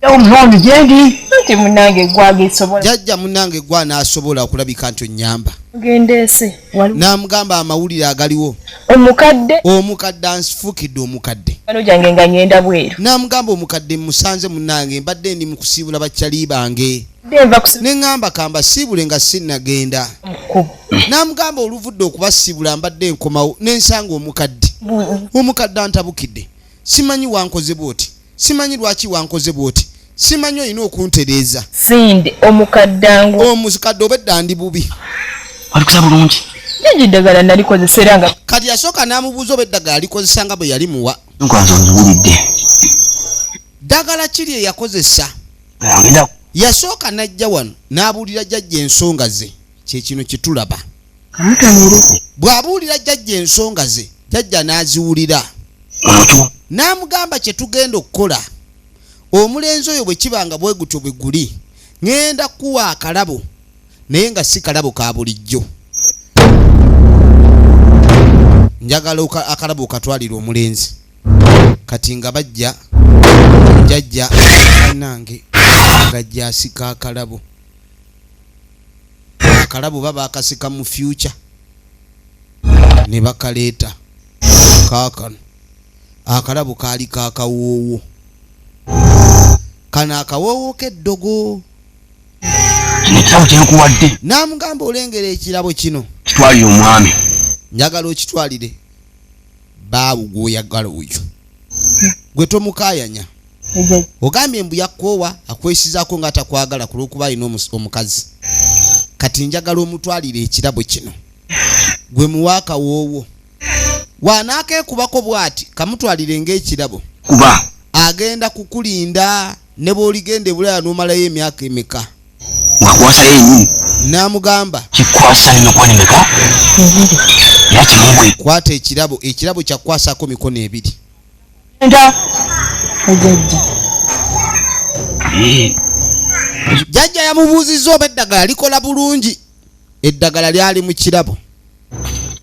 Speaker 5: Omulondi gyendi.
Speaker 2: Anti munnange gwagesobola.
Speaker 1: Jjajja munnange gwanaasobola okulabika nti onnyamba.
Speaker 2: Ngendeese.
Speaker 1: N'amugamba amawulire agaliwo.
Speaker 2: Omukadde.
Speaker 1: Omukadde anfuukidde omukadde.
Speaker 2: Bano gyange nga ngenda bweru.
Speaker 1: N'amugamba omukadde musanze munnange mbadde ndi mu kusiibula bakyali bange. Ne ŋŋamba kambasiibule nga sinnagenda. N'amugamba oluvudde okubasiibula mbadde nkomawo ne nsanga omukadde. Omukadde antabukidde. Simanyi wankoze bw'oti. Simanyi lwaki wankoze bw'oti. Simanyi olina okuntereeza.
Speaker 2: Sinde omukadde angu.
Speaker 1: Omukadde obedda ndi bubi.
Speaker 5: Walikusa bulungi.
Speaker 2: Jjajja eddagala nalikozesa era nga
Speaker 1: Kati yasooka n'amubuuza oba eddagala likozesa nga bwe yali muwa.
Speaker 5: Nkwanza onziwulidde.
Speaker 1: Ddagala kiri eyakozesa.
Speaker 5: Ngenda.
Speaker 1: Yasooka n'ajja wano n'abuulira jjajja ensonga ze, kyekino kyetulaba. Bw'abuulira jjajja ensonga ze, jjajja n'aziwulira n'amugamba kye tugenda okukola. Omulenzi oyo bwe kiba nga bwe gutyo bwe guli, ŋŋenda kukuwa akalabo, naye nga si kalabo ka bulijjo. Njagala akalabo okatwalire omulenzi. Kati nga bajja, jjajja nange ng'ajja asika akalabo. Akalabo baba akasika mu future ne bakaleeta. Kaakano akalabo kaali kakawoowo, kano akawoowo k'eddogo.
Speaker 5: Kino ekirabo kyenkuwadde.
Speaker 1: N'amugamba, olengera ekirabo kino?
Speaker 5: Kitwalire omwami.
Speaker 1: Njagala okitwalire baawo gw'oyagala oyo, gwe tomukaayanya. Ogambye mbu yakkoowa, akwesizaako nga atakwagala ku lw'okuba alina omukazi. Kati njagala omutwalire ekirabo kino, gwe muwa akawoowo, waanaakeekubako bw'ati, kamutwalire ng'ekirabo.
Speaker 5: Kuba
Speaker 1: Agenda kukulinda ne bw'oligenda ebulaya n'omalayo emyaka emeka.
Speaker 5: Ngakwasa yenyini.
Speaker 1: N'amugamba
Speaker 5: Kikwasa emikono emeka era kimuwe.
Speaker 1: Kwata ekirabo, ekirabo kyakukwasako mikono ebiri.
Speaker 2: Nda.
Speaker 1: Jjajja yamubuuzizza oba eddagala likola bulungi. Eddagala lyali mu kirabo.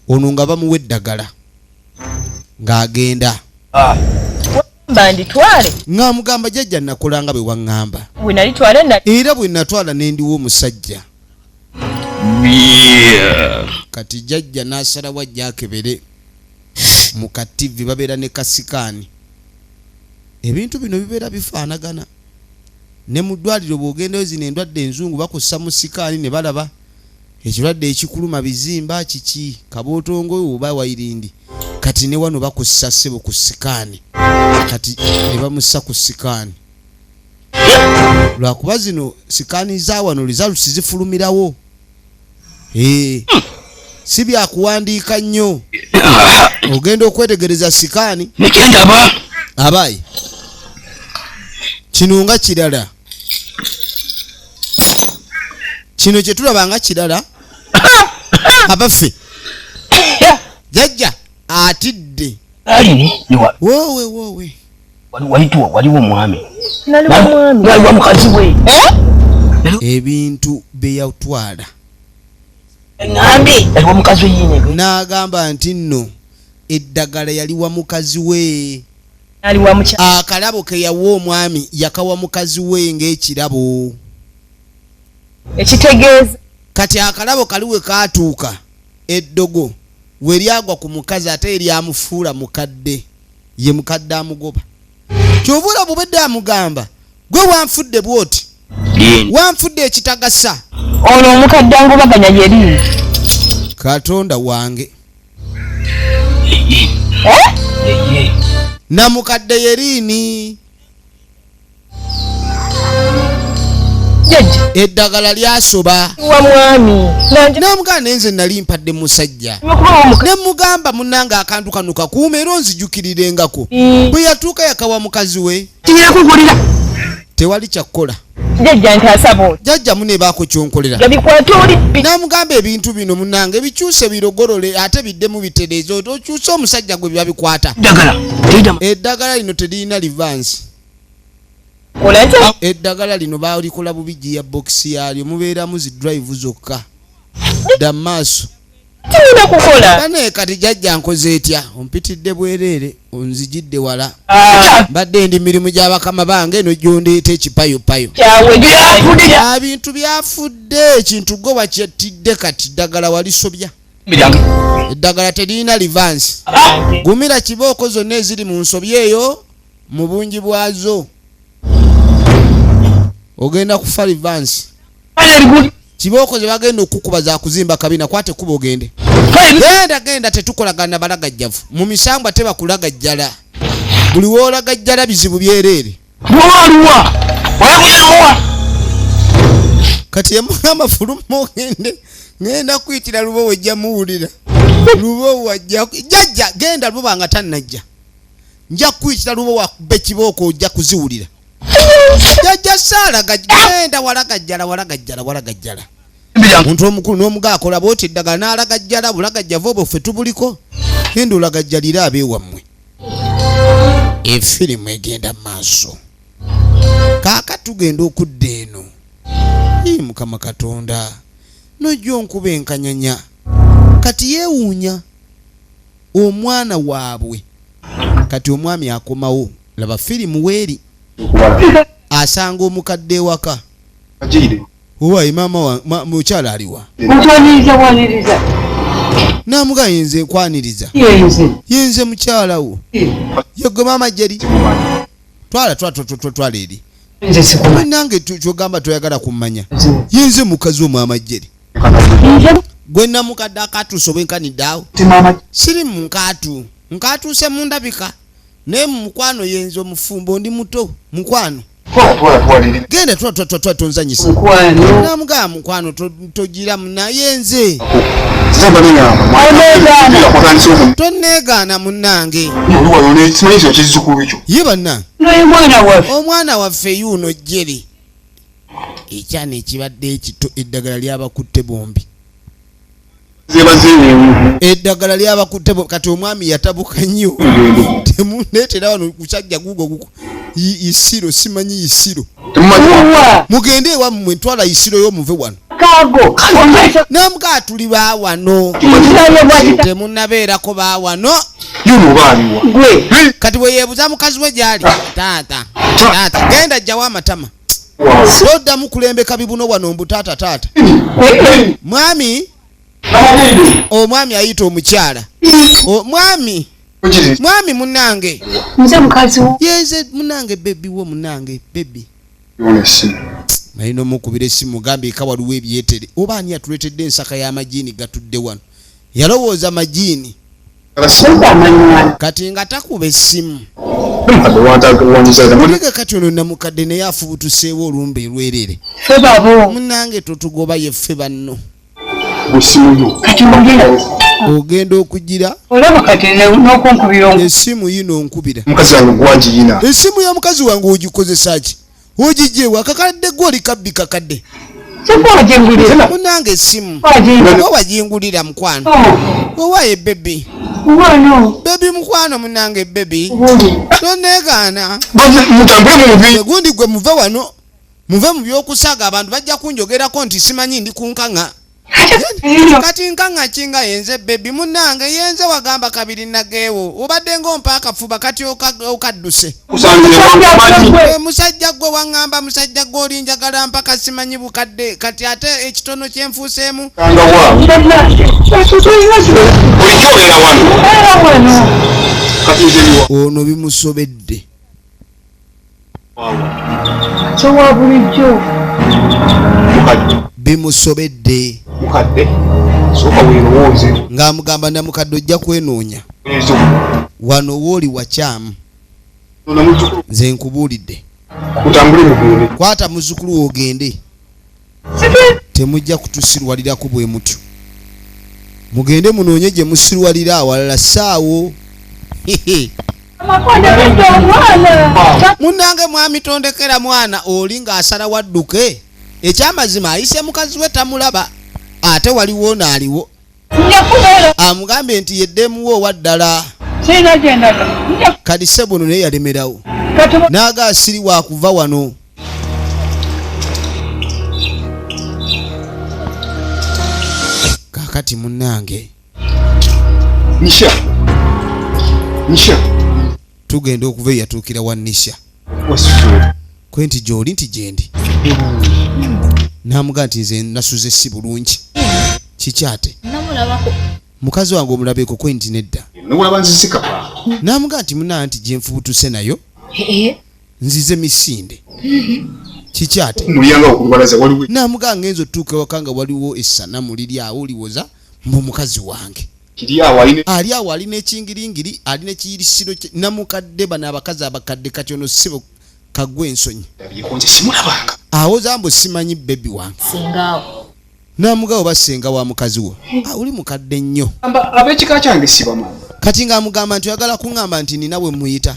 Speaker 1: Ono nga bamuwa eddagala ng'agenda.
Speaker 2: Mba nditwale.
Speaker 1: Ng'amugamba, jjajja, nakola nga bwe waŋŋamba.
Speaker 2: Bwe nalitwale na
Speaker 1: Era bwe natwala ne ndiwa omusajja. Kati jjajja n'asalawo ajja akebere mu ka TV, babeera ne ka scan. Ebintu bino bibeera bifaanagana ne mu ddwaliro. Bw'ogendayo, zino endwadde enzungu bakussa mu scan ne balaba ekirwadde ekikuluma, bizimba kiki, kabootongo oba wayirindi. Kati ne wano bakussa, ssebo, ku scan. Kati ne bamussa ku scan, lwakuba zino scan za wano results zifulumirawo. Eh, si byakuwandiika nnyo, ogenda okwetegereza scan.
Speaker 5: Nekyendaba.
Speaker 1: Abaayi, kino nga kirala, kino kyetulaba nga kirala. Abaffe, jajja atidde.
Speaker 5: Alini.
Speaker 1: Woowe, woowe!
Speaker 5: Walituwa waliwo omwami.
Speaker 2: Naliwa mwami.
Speaker 5: Naliwa mukazi we.
Speaker 1: Ebintu bye yatwala.
Speaker 5: Ŋambye yaliwa mukazi we yine.
Speaker 1: N'agamba nti nno eddagala yaliwa mukazi we.
Speaker 2: Naliwa mukya.
Speaker 1: Akalabo ke yawa omwami yakawa mukazi we ng'ekirabo.
Speaker 2: Ekitegeeza.
Speaker 1: Kati akalabo kali we kaatuuka, eddogo we lyagwa ku mukazi, ate eryamufuula mukadde, ye mukadde amugoba. Kyova olaba obwedde amugamba, gwe wanfudde bwoti, wanfudde ekitagasa.
Speaker 2: Ono omukadde angobaganya yeri.
Speaker 1: Katonda wange! Namukadde yeriini.
Speaker 2: Jjajja.
Speaker 1: Eddagala lyasoba.
Speaker 2: Wa mwami. Nanje
Speaker 1: Namugamba, naye nze nali mpadde musajja.
Speaker 2: Kuba omuka.
Speaker 1: Ne mugamba, munnange, akantu kano kakuuma era onzijukiririrengako. Bwe yatuuka yakawa mukazi we.
Speaker 5: Kinyina kugulira.
Speaker 1: Tewali kyakkola.
Speaker 2: Jjajja ntaasaba oti.
Speaker 1: Jjajja, munebaako kyonkolera.
Speaker 2: Gabikwate oli bbi.
Speaker 1: Namugamba, ebintu bino munnange bikyuse, birogolole ate biddemu bitereeze, oti okyuse omusajja gwe biba bikwata.
Speaker 5: Ddagala teyita.
Speaker 1: Eddagala lino teririna reverse.
Speaker 2: Kola ntya?
Speaker 1: Eddagala lino balikola bubi, gear box yaalyo mubeeramu zi drive zokka, dda maaso.
Speaker 2: Kirina kukola.
Speaker 1: Bane, kati jjajja nkoze etya? Ompitidde bwereere, onzijidde wala. Mbadde ndi mirimu gy'abakama bange, nojjondeeta ekipayopayo.
Speaker 2: Kyawe.
Speaker 1: Bintu byafudde, ekintu gwe wakyettidde. Kati ddagala walisobya, eddagala teririna reverse. Gumira kibooko zonna eziri mu nsobi eyo mu bungi bwazo, ogenda kufa reverse. Kibooko ze bagenda okukuba za kuzimba kabina. Kwate kuba ogende, genda, genda. Tetukolagana balagajjavu mu misambwa, tebakulagajjala. Buli woolagajjala bizibu byereere.
Speaker 5: Waluwa wayakuyaluwa.
Speaker 1: Kati yamugamba fuluma ogende, ngenda kuyitira Lubowa, ojja muwulira. Lubowa jajja genda, Lubowa nga tannajja, nja kuyitira Lubowa akube kibooko, ojja kuziwulira. Jajja Saala genda walagajjala, walagajjala, walagajjala. Omuntu omukulu n'omuga akola bwoti eddagala n'alagajjala bulagajjavu obwo ffe tubuliko. Genda olagajjalire abeewammwe. Efirimu egenda mu maaso. Kaaka tugenda okudda eno. Ii, Mukama Katonda, nojja onkuba enkanyanya. Kati yeewuunya omwana waabwe. Kati omwami akomawo, laba firimu weeri, asanga omukadde ewaka. Owaye maama wa mukyala aliwa?
Speaker 6: Nkwaniriza, bwaniriza.
Speaker 1: Namuga yenze nkwaniriza.
Speaker 6: Yenze.
Speaker 1: Yenze mukyala wo. Yegwe maama Jeri. Twala, twala, twala, twala eri.
Speaker 6: Nze sikumanyi.
Speaker 1: Nange kyogamba toyagala kummanya. Yenze mukazi wo maama Jeri. Gwe namukadde akatuuse obwenkanidde awo. Siri mu nkaatu. Nkaatuuse mu ndabika. Naye mu mukwano yenze omufumbo, ndi muto mukwano. Genda, twala, twala, twala, tonzanyisa. Namugamba mukwano togira munaye nze. Tonneegaana munnange. Ye banna. Omwana waffe yuuno Jeri. Ekyana ekibadde ekito, eddagala lyabakutte bombi. Eddagala lyabakutte. Kati omwami yatabuka nnyo. Temundeetera wano kusajja gugo guko. Isiro simanyi isiro. Mugende ewammwe, ntwala isiro yo muve wano. Namugaa tuli ba wano. Temunnabeerako ba wano. Kati bwe yeebuza mukazi we gy'ali. Taata, taata, genda jjawo amatama. Toddamu kulembeka bibuno wano mbu taata, taata. Mwami, omwami ayita omukyala. Mwami, mwami munnange.
Speaker 6: Nze mukazi wo.
Speaker 1: Yenze munnange baby wo, munnange baby. Nalina omukubira essimu gambe eka waliwo ebyetere. Oba ani atuleetedde ensaka y'amajiini gatudde wano? Yalowooza majiini. Kati nga takuba essimu. Muleke kati ono namukadde naye afubutuseewo olumbe lwerere.
Speaker 6: Ffe babo.
Speaker 1: Munnange totugoba, yeffe banno. Ogenda okugira.
Speaker 6: Olaba kati n'okunkubira.
Speaker 1: Essimu yino nkubira. Essimu ya mukazi wange ogikozesa ki? Ogigyewo akakadde gwe oli kabbi kakadde. Munnange essimu. Oba wagingulira mukwano. Owaye baby. Baby mukwano munnange baby. Toneegaana. Gundi gwe muve wano. Muve mu by'okusaaga, abantu bajja kunjogerako nti simanyi ndi ku nkaŋa. Kati nkaŋa kinga yenze baby munnange, yenze wagamba kabiri nageewo. Obadde ng'ompa akafuba kati okadduse. Musajja gwe waŋŋamba, musajja gwe oli njagala mpaka simanyi bukadde, kati ate ekitono kyenfuuseemu. Ono bimusobedde. Bimusobedde. Ng'amugamba namukadde ojja kwenoonya. Wano wooli wakyamu. Nze nkubuulidde. Kwata muzzukulu ogende. Temujja kutusirwalirako bwe mutyo. Mugende munoonye gye musirwalira awalala saawo. Munnange mwami tondekera mwana oli ng'asala wadduke. Ekyamazima ayise mukazi we tamulaba. Ate waliwo n'aliwo. Amugambye nti yeddemuwo owa ddala. Kati ssebo naye yalemerawo. N'aga siri wakuva wano. Kaakati munnange.
Speaker 8: Nisha. Nisha.
Speaker 1: Tugenda okuva eyatuukira wa Nisha. Kwe nti gy'oli nti gyendi. N'amugaa nti nze nasuze si bulungi. Kiki ate? Mukazi wange omulabeko? Kwe nti nedda. N'amugaa nti munaa nti gye nfubutuse nayo nzize misinde. Kiki ate? N'amugaa ngenza otuuka ewaka nga waliwo essanamu liri awo liwoza mbu mukazi wange. Ali awo alina ekingiringiri, alina ekiyirisiro namukadde bano abakazi abakadde. Kati ono ssebo kagwe ensonyi. Awoza mbu simanyi baby wange.
Speaker 3: Sengaawo.
Speaker 1: Namugabo basenga wa mukazi wo. Uli mukadde nnyo.
Speaker 8: Ab'ekika kyange sibamanyi.
Speaker 1: Kati ng'amugamba nti oyagala kuŋŋamba nti nina bwe muyita.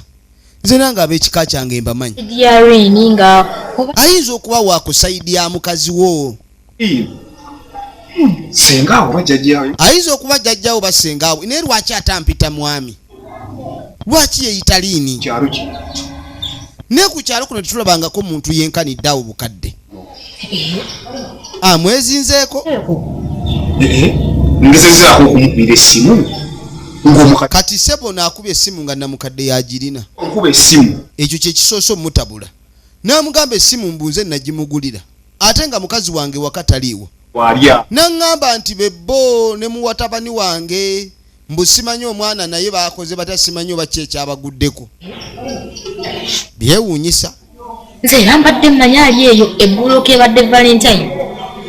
Speaker 1: Nze nange ab'ekika kyange mbamanyi. Ayinza okuba wa ku sayidi ya mukazi wo.
Speaker 8: Sengaawo oba jjajjaawo.
Speaker 1: Ayinza okuba jjajjaawo oba sengaawo. Naye lwaki atampita mwami? Lwaki yeeyita Liini?
Speaker 8: Kyalo ki?
Speaker 1: Naye ku kyalo kuno tetulabangako muntu yenkanidde awo bukadde. Amwezinzeeko.
Speaker 8: Ngezezaako okumukubira essimu ng'omukadde.
Speaker 1: Kati ssebo naakubye essimu nga namukadde yagirina.
Speaker 8: Nkuba essimu.
Speaker 1: Ekyo kye kisoose omutabula. N'amugamba essimu mbu nze nagimugulira ate nga mukazi wange waka taliiwo.
Speaker 8: Walya.
Speaker 1: N'aŋŋamba nti bebbo ne muwatabani wange mbu simanyi omwana naye baakoze batya simanyi oba ki ekyabaguddeko. Byewuunyisa.
Speaker 3: Nze era mbadde mmanyi ali eyo eggulo kebadde Valentine.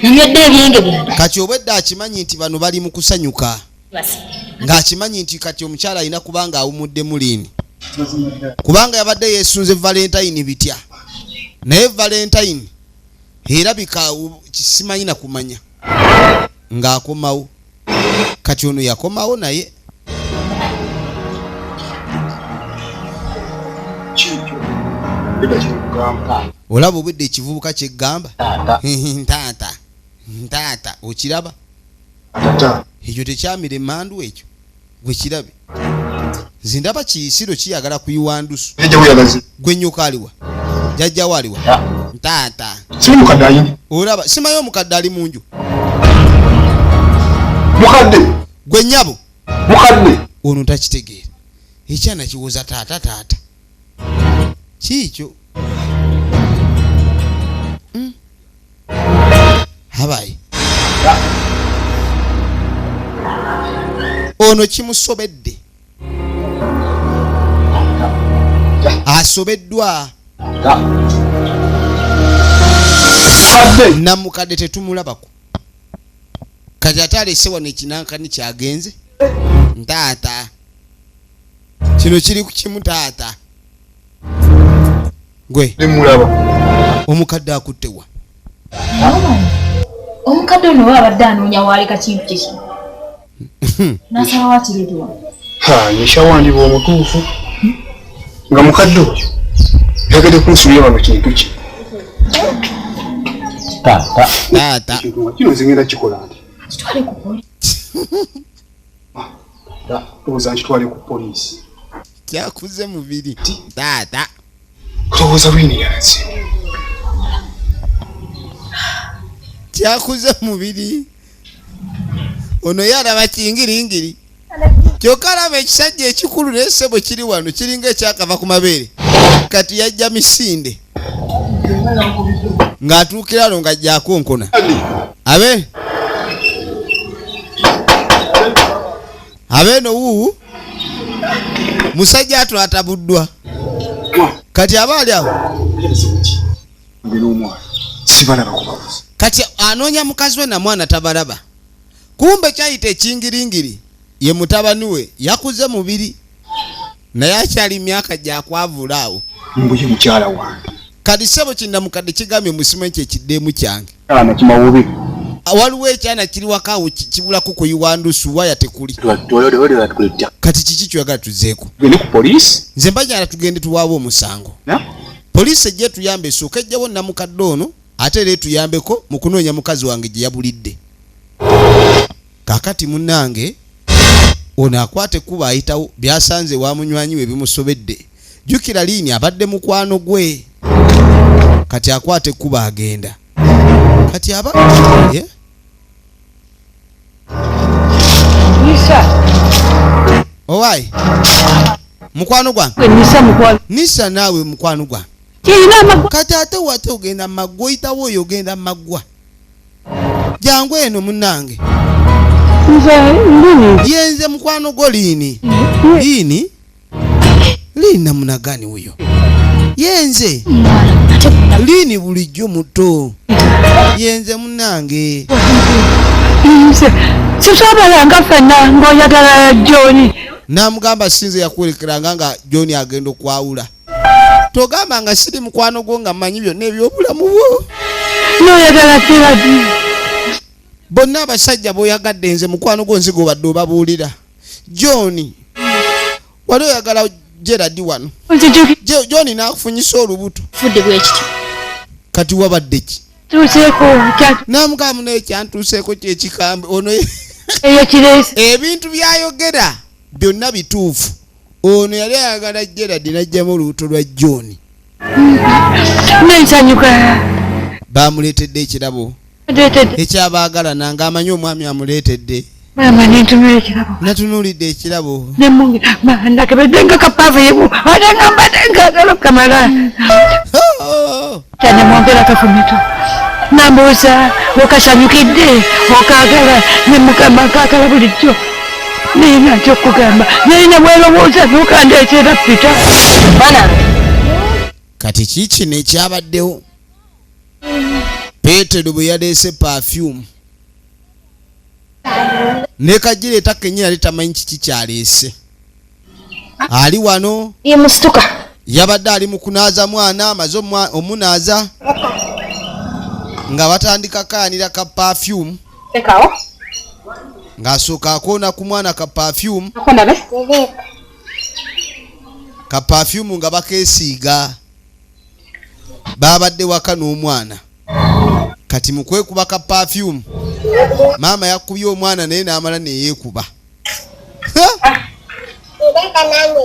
Speaker 3: Nanywedde ebyenge byange.
Speaker 1: Kati obwedda akimanyi nti bano bali mu kusanyuka. Ng'akimanyi nti kati omukyala alina kubanga awumuddemu liini. Kubanga yabadde yeesunze Valentine bitya. Naye Valentine erabika simanyi na kumanya ng'akomawo. Kati ono yakomawo naye. Olaba obwedde ekivubuka kyeggamba ntaata ntaata okiraba ekyo tekyamira emmandu ekyo gwe kirabe. Nze ndaba kiyisiro kiyagala kuyiwa ndusu. Gwe nnyoko aliwa? Jjajjawo aliwa? Ntaata. Olaba simanyi omukadde ali mu nju.
Speaker 8: Mukadde.
Speaker 1: Gwe nnyabo.
Speaker 8: Mukadde.
Speaker 1: Ono takitegeera. Ekyana kiwoza taata taata. Kiikyo. Habayi. Ono kimusobedde. Asobeddwa. Namukadde tetumulabako. Kati ate alese wano ekinankani kyagenze. Ntaata. Kino kiri ku kimu taata. Gwe. Omukadde akutte wa?
Speaker 3: Omukadde ono oba abadde anoonya waaleka kintu kye kino. N'asaba wakireete wano.
Speaker 8: Ha, Nisha wandiba omutuufu. Nga mukadde oyo yagadde kunsuulira wano kintu ki?
Speaker 5: Taata.
Speaker 1: Taata.
Speaker 8: Kino nze ngenda kikola nti.
Speaker 3: Kitwale ku poliisi.
Speaker 8: Ndowooza nkitwale ku poliisi.
Speaker 1: Kyakuze mubiri. Taata.
Speaker 8: Ndowooza lwini yansi.
Speaker 1: Kyakuze mubiri. Ono ye alaba kingiringiri. Kyokka alaba ekisajja ekikulu naye ssebo kiri wano kiringa ekyakava ku mabeere. Kati yajja misinde. Ng'atuukira wano ng'ajja akonkona. Abe? Abe no wuwu? Musajja atu atabuddwa. Kati aba ali awo? Kati anoonya mukazi we na mwana tabalaba. Kumbe kyayita ekingiringiri ye mutabani we yakuze mubiri naye akyali myaka gyakwavula awo.
Speaker 8: Mbuye mukyala wange.
Speaker 1: Kati ssebo kinnamukadde kigambye musimu ekyo ekiddeemu kyange. Waliwo ekyana kiri waka awo kibulako kuyiwa ndusu waya tekuli. Kati kiki kyoyagala tuzeeko?
Speaker 8: Tugende ku poliisi?
Speaker 1: Nze mbajala tugende tuwaawe omusango. Poliisi ejje etuyambe esooke ejjewo nnamukadde ono ate era etuyambeko mu kunoonya mukazi wange gye yabulidde. Kaakati munnange ono akwata ekkubo ayitawo by'asanze wa munywanyi we bimusobedde. Jjukira Liini abadde mukwano gwe. Kati akwata ekkubo agenda. Kati aba ye?
Speaker 6: Nisa.
Speaker 1: Owai. Mukwano gwange.
Speaker 6: Nisa mukwano.
Speaker 1: Nisa naawe mukwano gwange.
Speaker 6: Kirina amagwa.
Speaker 1: Kati ate wate ogenda maggwa oyitawo oyo ogenda maggwa. Jangu eno munnange.
Speaker 6: Nze Liini.
Speaker 1: Yenze mukwano gwo Liini. Liini? Liini namuna gani huyo? Yenze. Liini bulijjo muto. Yenze munnange.
Speaker 6: Nze sisobolanga ffenna ng'oyagala John.
Speaker 1: N'amugamba sinze yakuwerekeranga nga John agenda okwawula. Togamba nga siri mukwano gwo nga mmanyi byonna ebyobulamu bwo.
Speaker 7: Noyagala Gerard.
Speaker 1: Bonna abasajja b'oyagadde nze mukwano gwo, nze gw'obadde obabuulira. John, wali oyagala Gerard wano.
Speaker 7: Nzijuki.
Speaker 1: John n'akufunyisa olubuto.
Speaker 3: Fudde bwe kityo.
Speaker 1: Kati wabadde ki?
Speaker 7: Tuuseeko kyatu.
Speaker 1: Namugamu naye kyantuuseeko kyekikambwe ono.
Speaker 7: Eyo kireese.
Speaker 1: Ebintu byayogera byonna bituufu. Ono yali ayagala Gerard, n'ajjamu olubuto lwa John.
Speaker 7: Nensanyuka.
Speaker 1: Bamuleetedde ekirabo
Speaker 7: Ndeetedde.
Speaker 1: ekyabaagalana, ng'amanyi omwami amuleetedde.
Speaker 7: Maama, nentunula ekirabo.
Speaker 1: Natunuulidde ekirabo.
Speaker 7: Nemungi nakebedde nga kapaavu yemu, ate nga mbadde nkagala kamala.
Speaker 1: Oh!
Speaker 7: Kyane mwongera kafumito. Nambuuza, okasanyukidde, okaagala? Ne mugamba nkaagala bulijjo, naye nga okugamba naye nemwerowooza nokandeetera Pita.
Speaker 1: Kati kiikino ekyabaddewo. Peetero bwe yaleese perfume ne kagireeta kenyini, yali tamanyi kiki kyaleese. Ali wano.
Speaker 2: Ye musituka.
Speaker 1: Yabadde ali mu kunaaza mwana, amaze omunaaza nga batandika kaanira ka perfume.
Speaker 2: Tekawo.
Speaker 1: Ng'asooka akoona ku mwana ka perfume.
Speaker 2: Akondabe.
Speaker 1: Ka perfume nga bakeesiiga. Babadde waka n'omwana. Kati mu kwekuba ka perfume, maama yakubye omwana naye n'amala neyeekuba. Ha!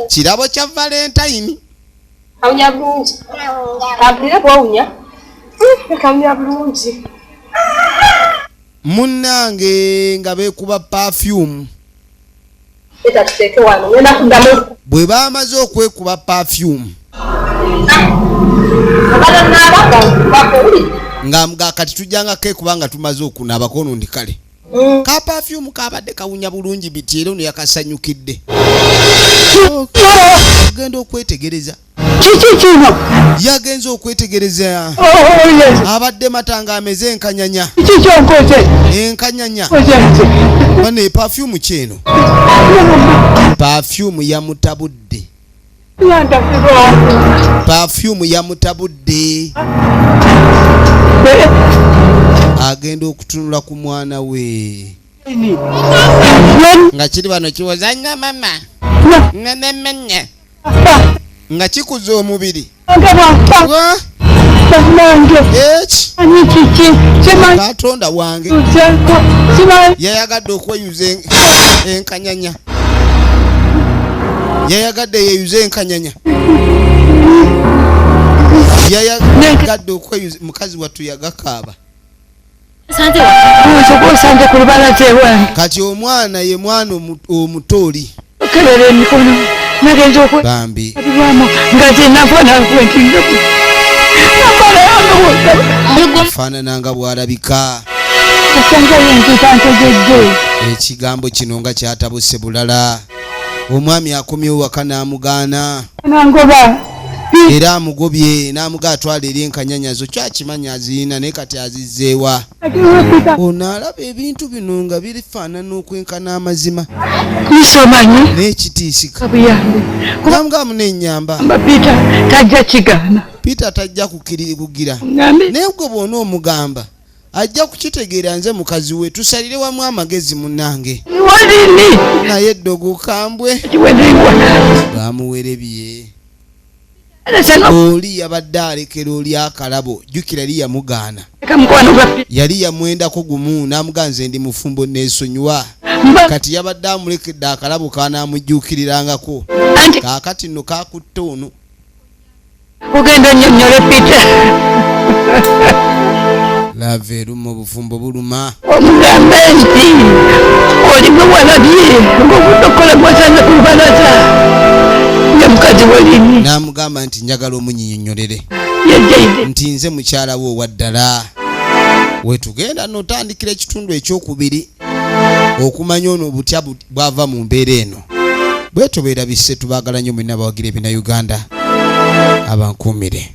Speaker 1: Kirabo kya Valentine.
Speaker 2: Awunya bulungi. Kampulire bwowunya. Kawunya bulungi.
Speaker 1: Munnange, nga beekuba perfume.
Speaker 2: Leta tuteeke wano. Ngenda kuddamu.
Speaker 1: Bwe bamaze okwekuba perfume,
Speaker 2: Obadde naaba nga nkubako owulidde.
Speaker 1: Nga mga kati tujjanga keekuba nga tumaze okunaaba kono ndi kale. Ka perfume kabadde kawunya bulungi biti, era ono yakasanyukidde. Ogenda okwetegereza.
Speaker 7: Kiki kino?
Speaker 1: Yagenze okwetegereza.
Speaker 7: Oh, yes.
Speaker 1: Abadde mata nga ameze enkanyanya.
Speaker 7: Kiki kyonkoze?
Speaker 1: Enkanyanya.
Speaker 7: Koze nze.
Speaker 1: Bane, perfume kyeno, perfume yamutabudde.
Speaker 7: Yandasirwa.
Speaker 1: Perfume yamutabudde. Agenda okutunula ku mwana we nga kiri bano kiwoza nga mama ngenemenya nga kikuza omubiri. Wa?
Speaker 7: Bannange.
Speaker 1: Eki?
Speaker 7: Manyi kiki simanyi.
Speaker 1: Katonda wange.
Speaker 7: Tuuseeko simanyi.
Speaker 1: Yayagadde okweyuza enkanyanya, yayagadde yeyuze enkanyanya, yayagadde okweyuza. Mukazi wattu yagakaaba.
Speaker 3: Sanze wa.
Speaker 7: Osanze ku lubalaza ewange.
Speaker 1: Kati omwana ye mwana omutooli.
Speaker 7: Okebera emikono, nagenza
Speaker 1: Bambi.
Speaker 7: okwabirwamu nga zenafanankwe nti nakola yange.
Speaker 1: Afaanana nga bw'alabika.
Speaker 7: Asangayo enzita ntegedde.
Speaker 1: Ekigambo kino nga kyatabuse bulala. Omwami akomyewo waka n'amugaana.
Speaker 7: Nangoba.
Speaker 1: Era amugobye n'amuga atwala eri enkanyanya zo. Kyakimanyi azirina, naye kati azizzeewa? Ono alaba ebintu bino nga birifaanana okwenkana amazima.
Speaker 7: Nisomanyi.
Speaker 1: N'ekitiisika.
Speaker 7: Buyambi.
Speaker 1: Namugamu n'ennyamba.
Speaker 7: Mba Peter tajja kigaana.
Speaker 1: Peter tajja kugira.
Speaker 7: Ngambe.
Speaker 1: Naye gwe bw'ona omugamba ajja kukitegeera. Nze mukazi we, tusalire wamu amagezi munnange.
Speaker 7: Walini.
Speaker 1: Naye eddogo kambwe.
Speaker 7: Kiwedengwa.
Speaker 1: Bamuwerebye. Oli yabadde alekera oli akalabo. Jjukira yali yamugaana.
Speaker 7: Mukwano gwa Peter.
Speaker 1: Yali yamwendako gumu n'amugaa nze ndi mufumbo, neesonyiwa.
Speaker 7: Mba
Speaker 1: Kati yabadde amulekedde akalabo kanaamujuukirirangako.
Speaker 7: Anti
Speaker 1: Kaakati nno kakutte ono.
Speaker 7: Ogenda onnyonnyole Peter.
Speaker 1: Love eruma, obufumbo buluma.
Speaker 7: Omugambe nti oli gwe walabye ng'obudde okukola gwasanze ku lubalaza nga mukazi walini.
Speaker 1: N'amugamba nti njagala omunyinyonnyolere
Speaker 7: Yejjaide.
Speaker 1: nti nze mukyala we owa ddala. Wetugenda notandikira ekitundu ekyokubiri okumanya ono obutya bwava mu mbeera eno. Bwetobeera bisse. Tubaagala nnyo mwenna abawagira ebina Uganda. Abankuumire.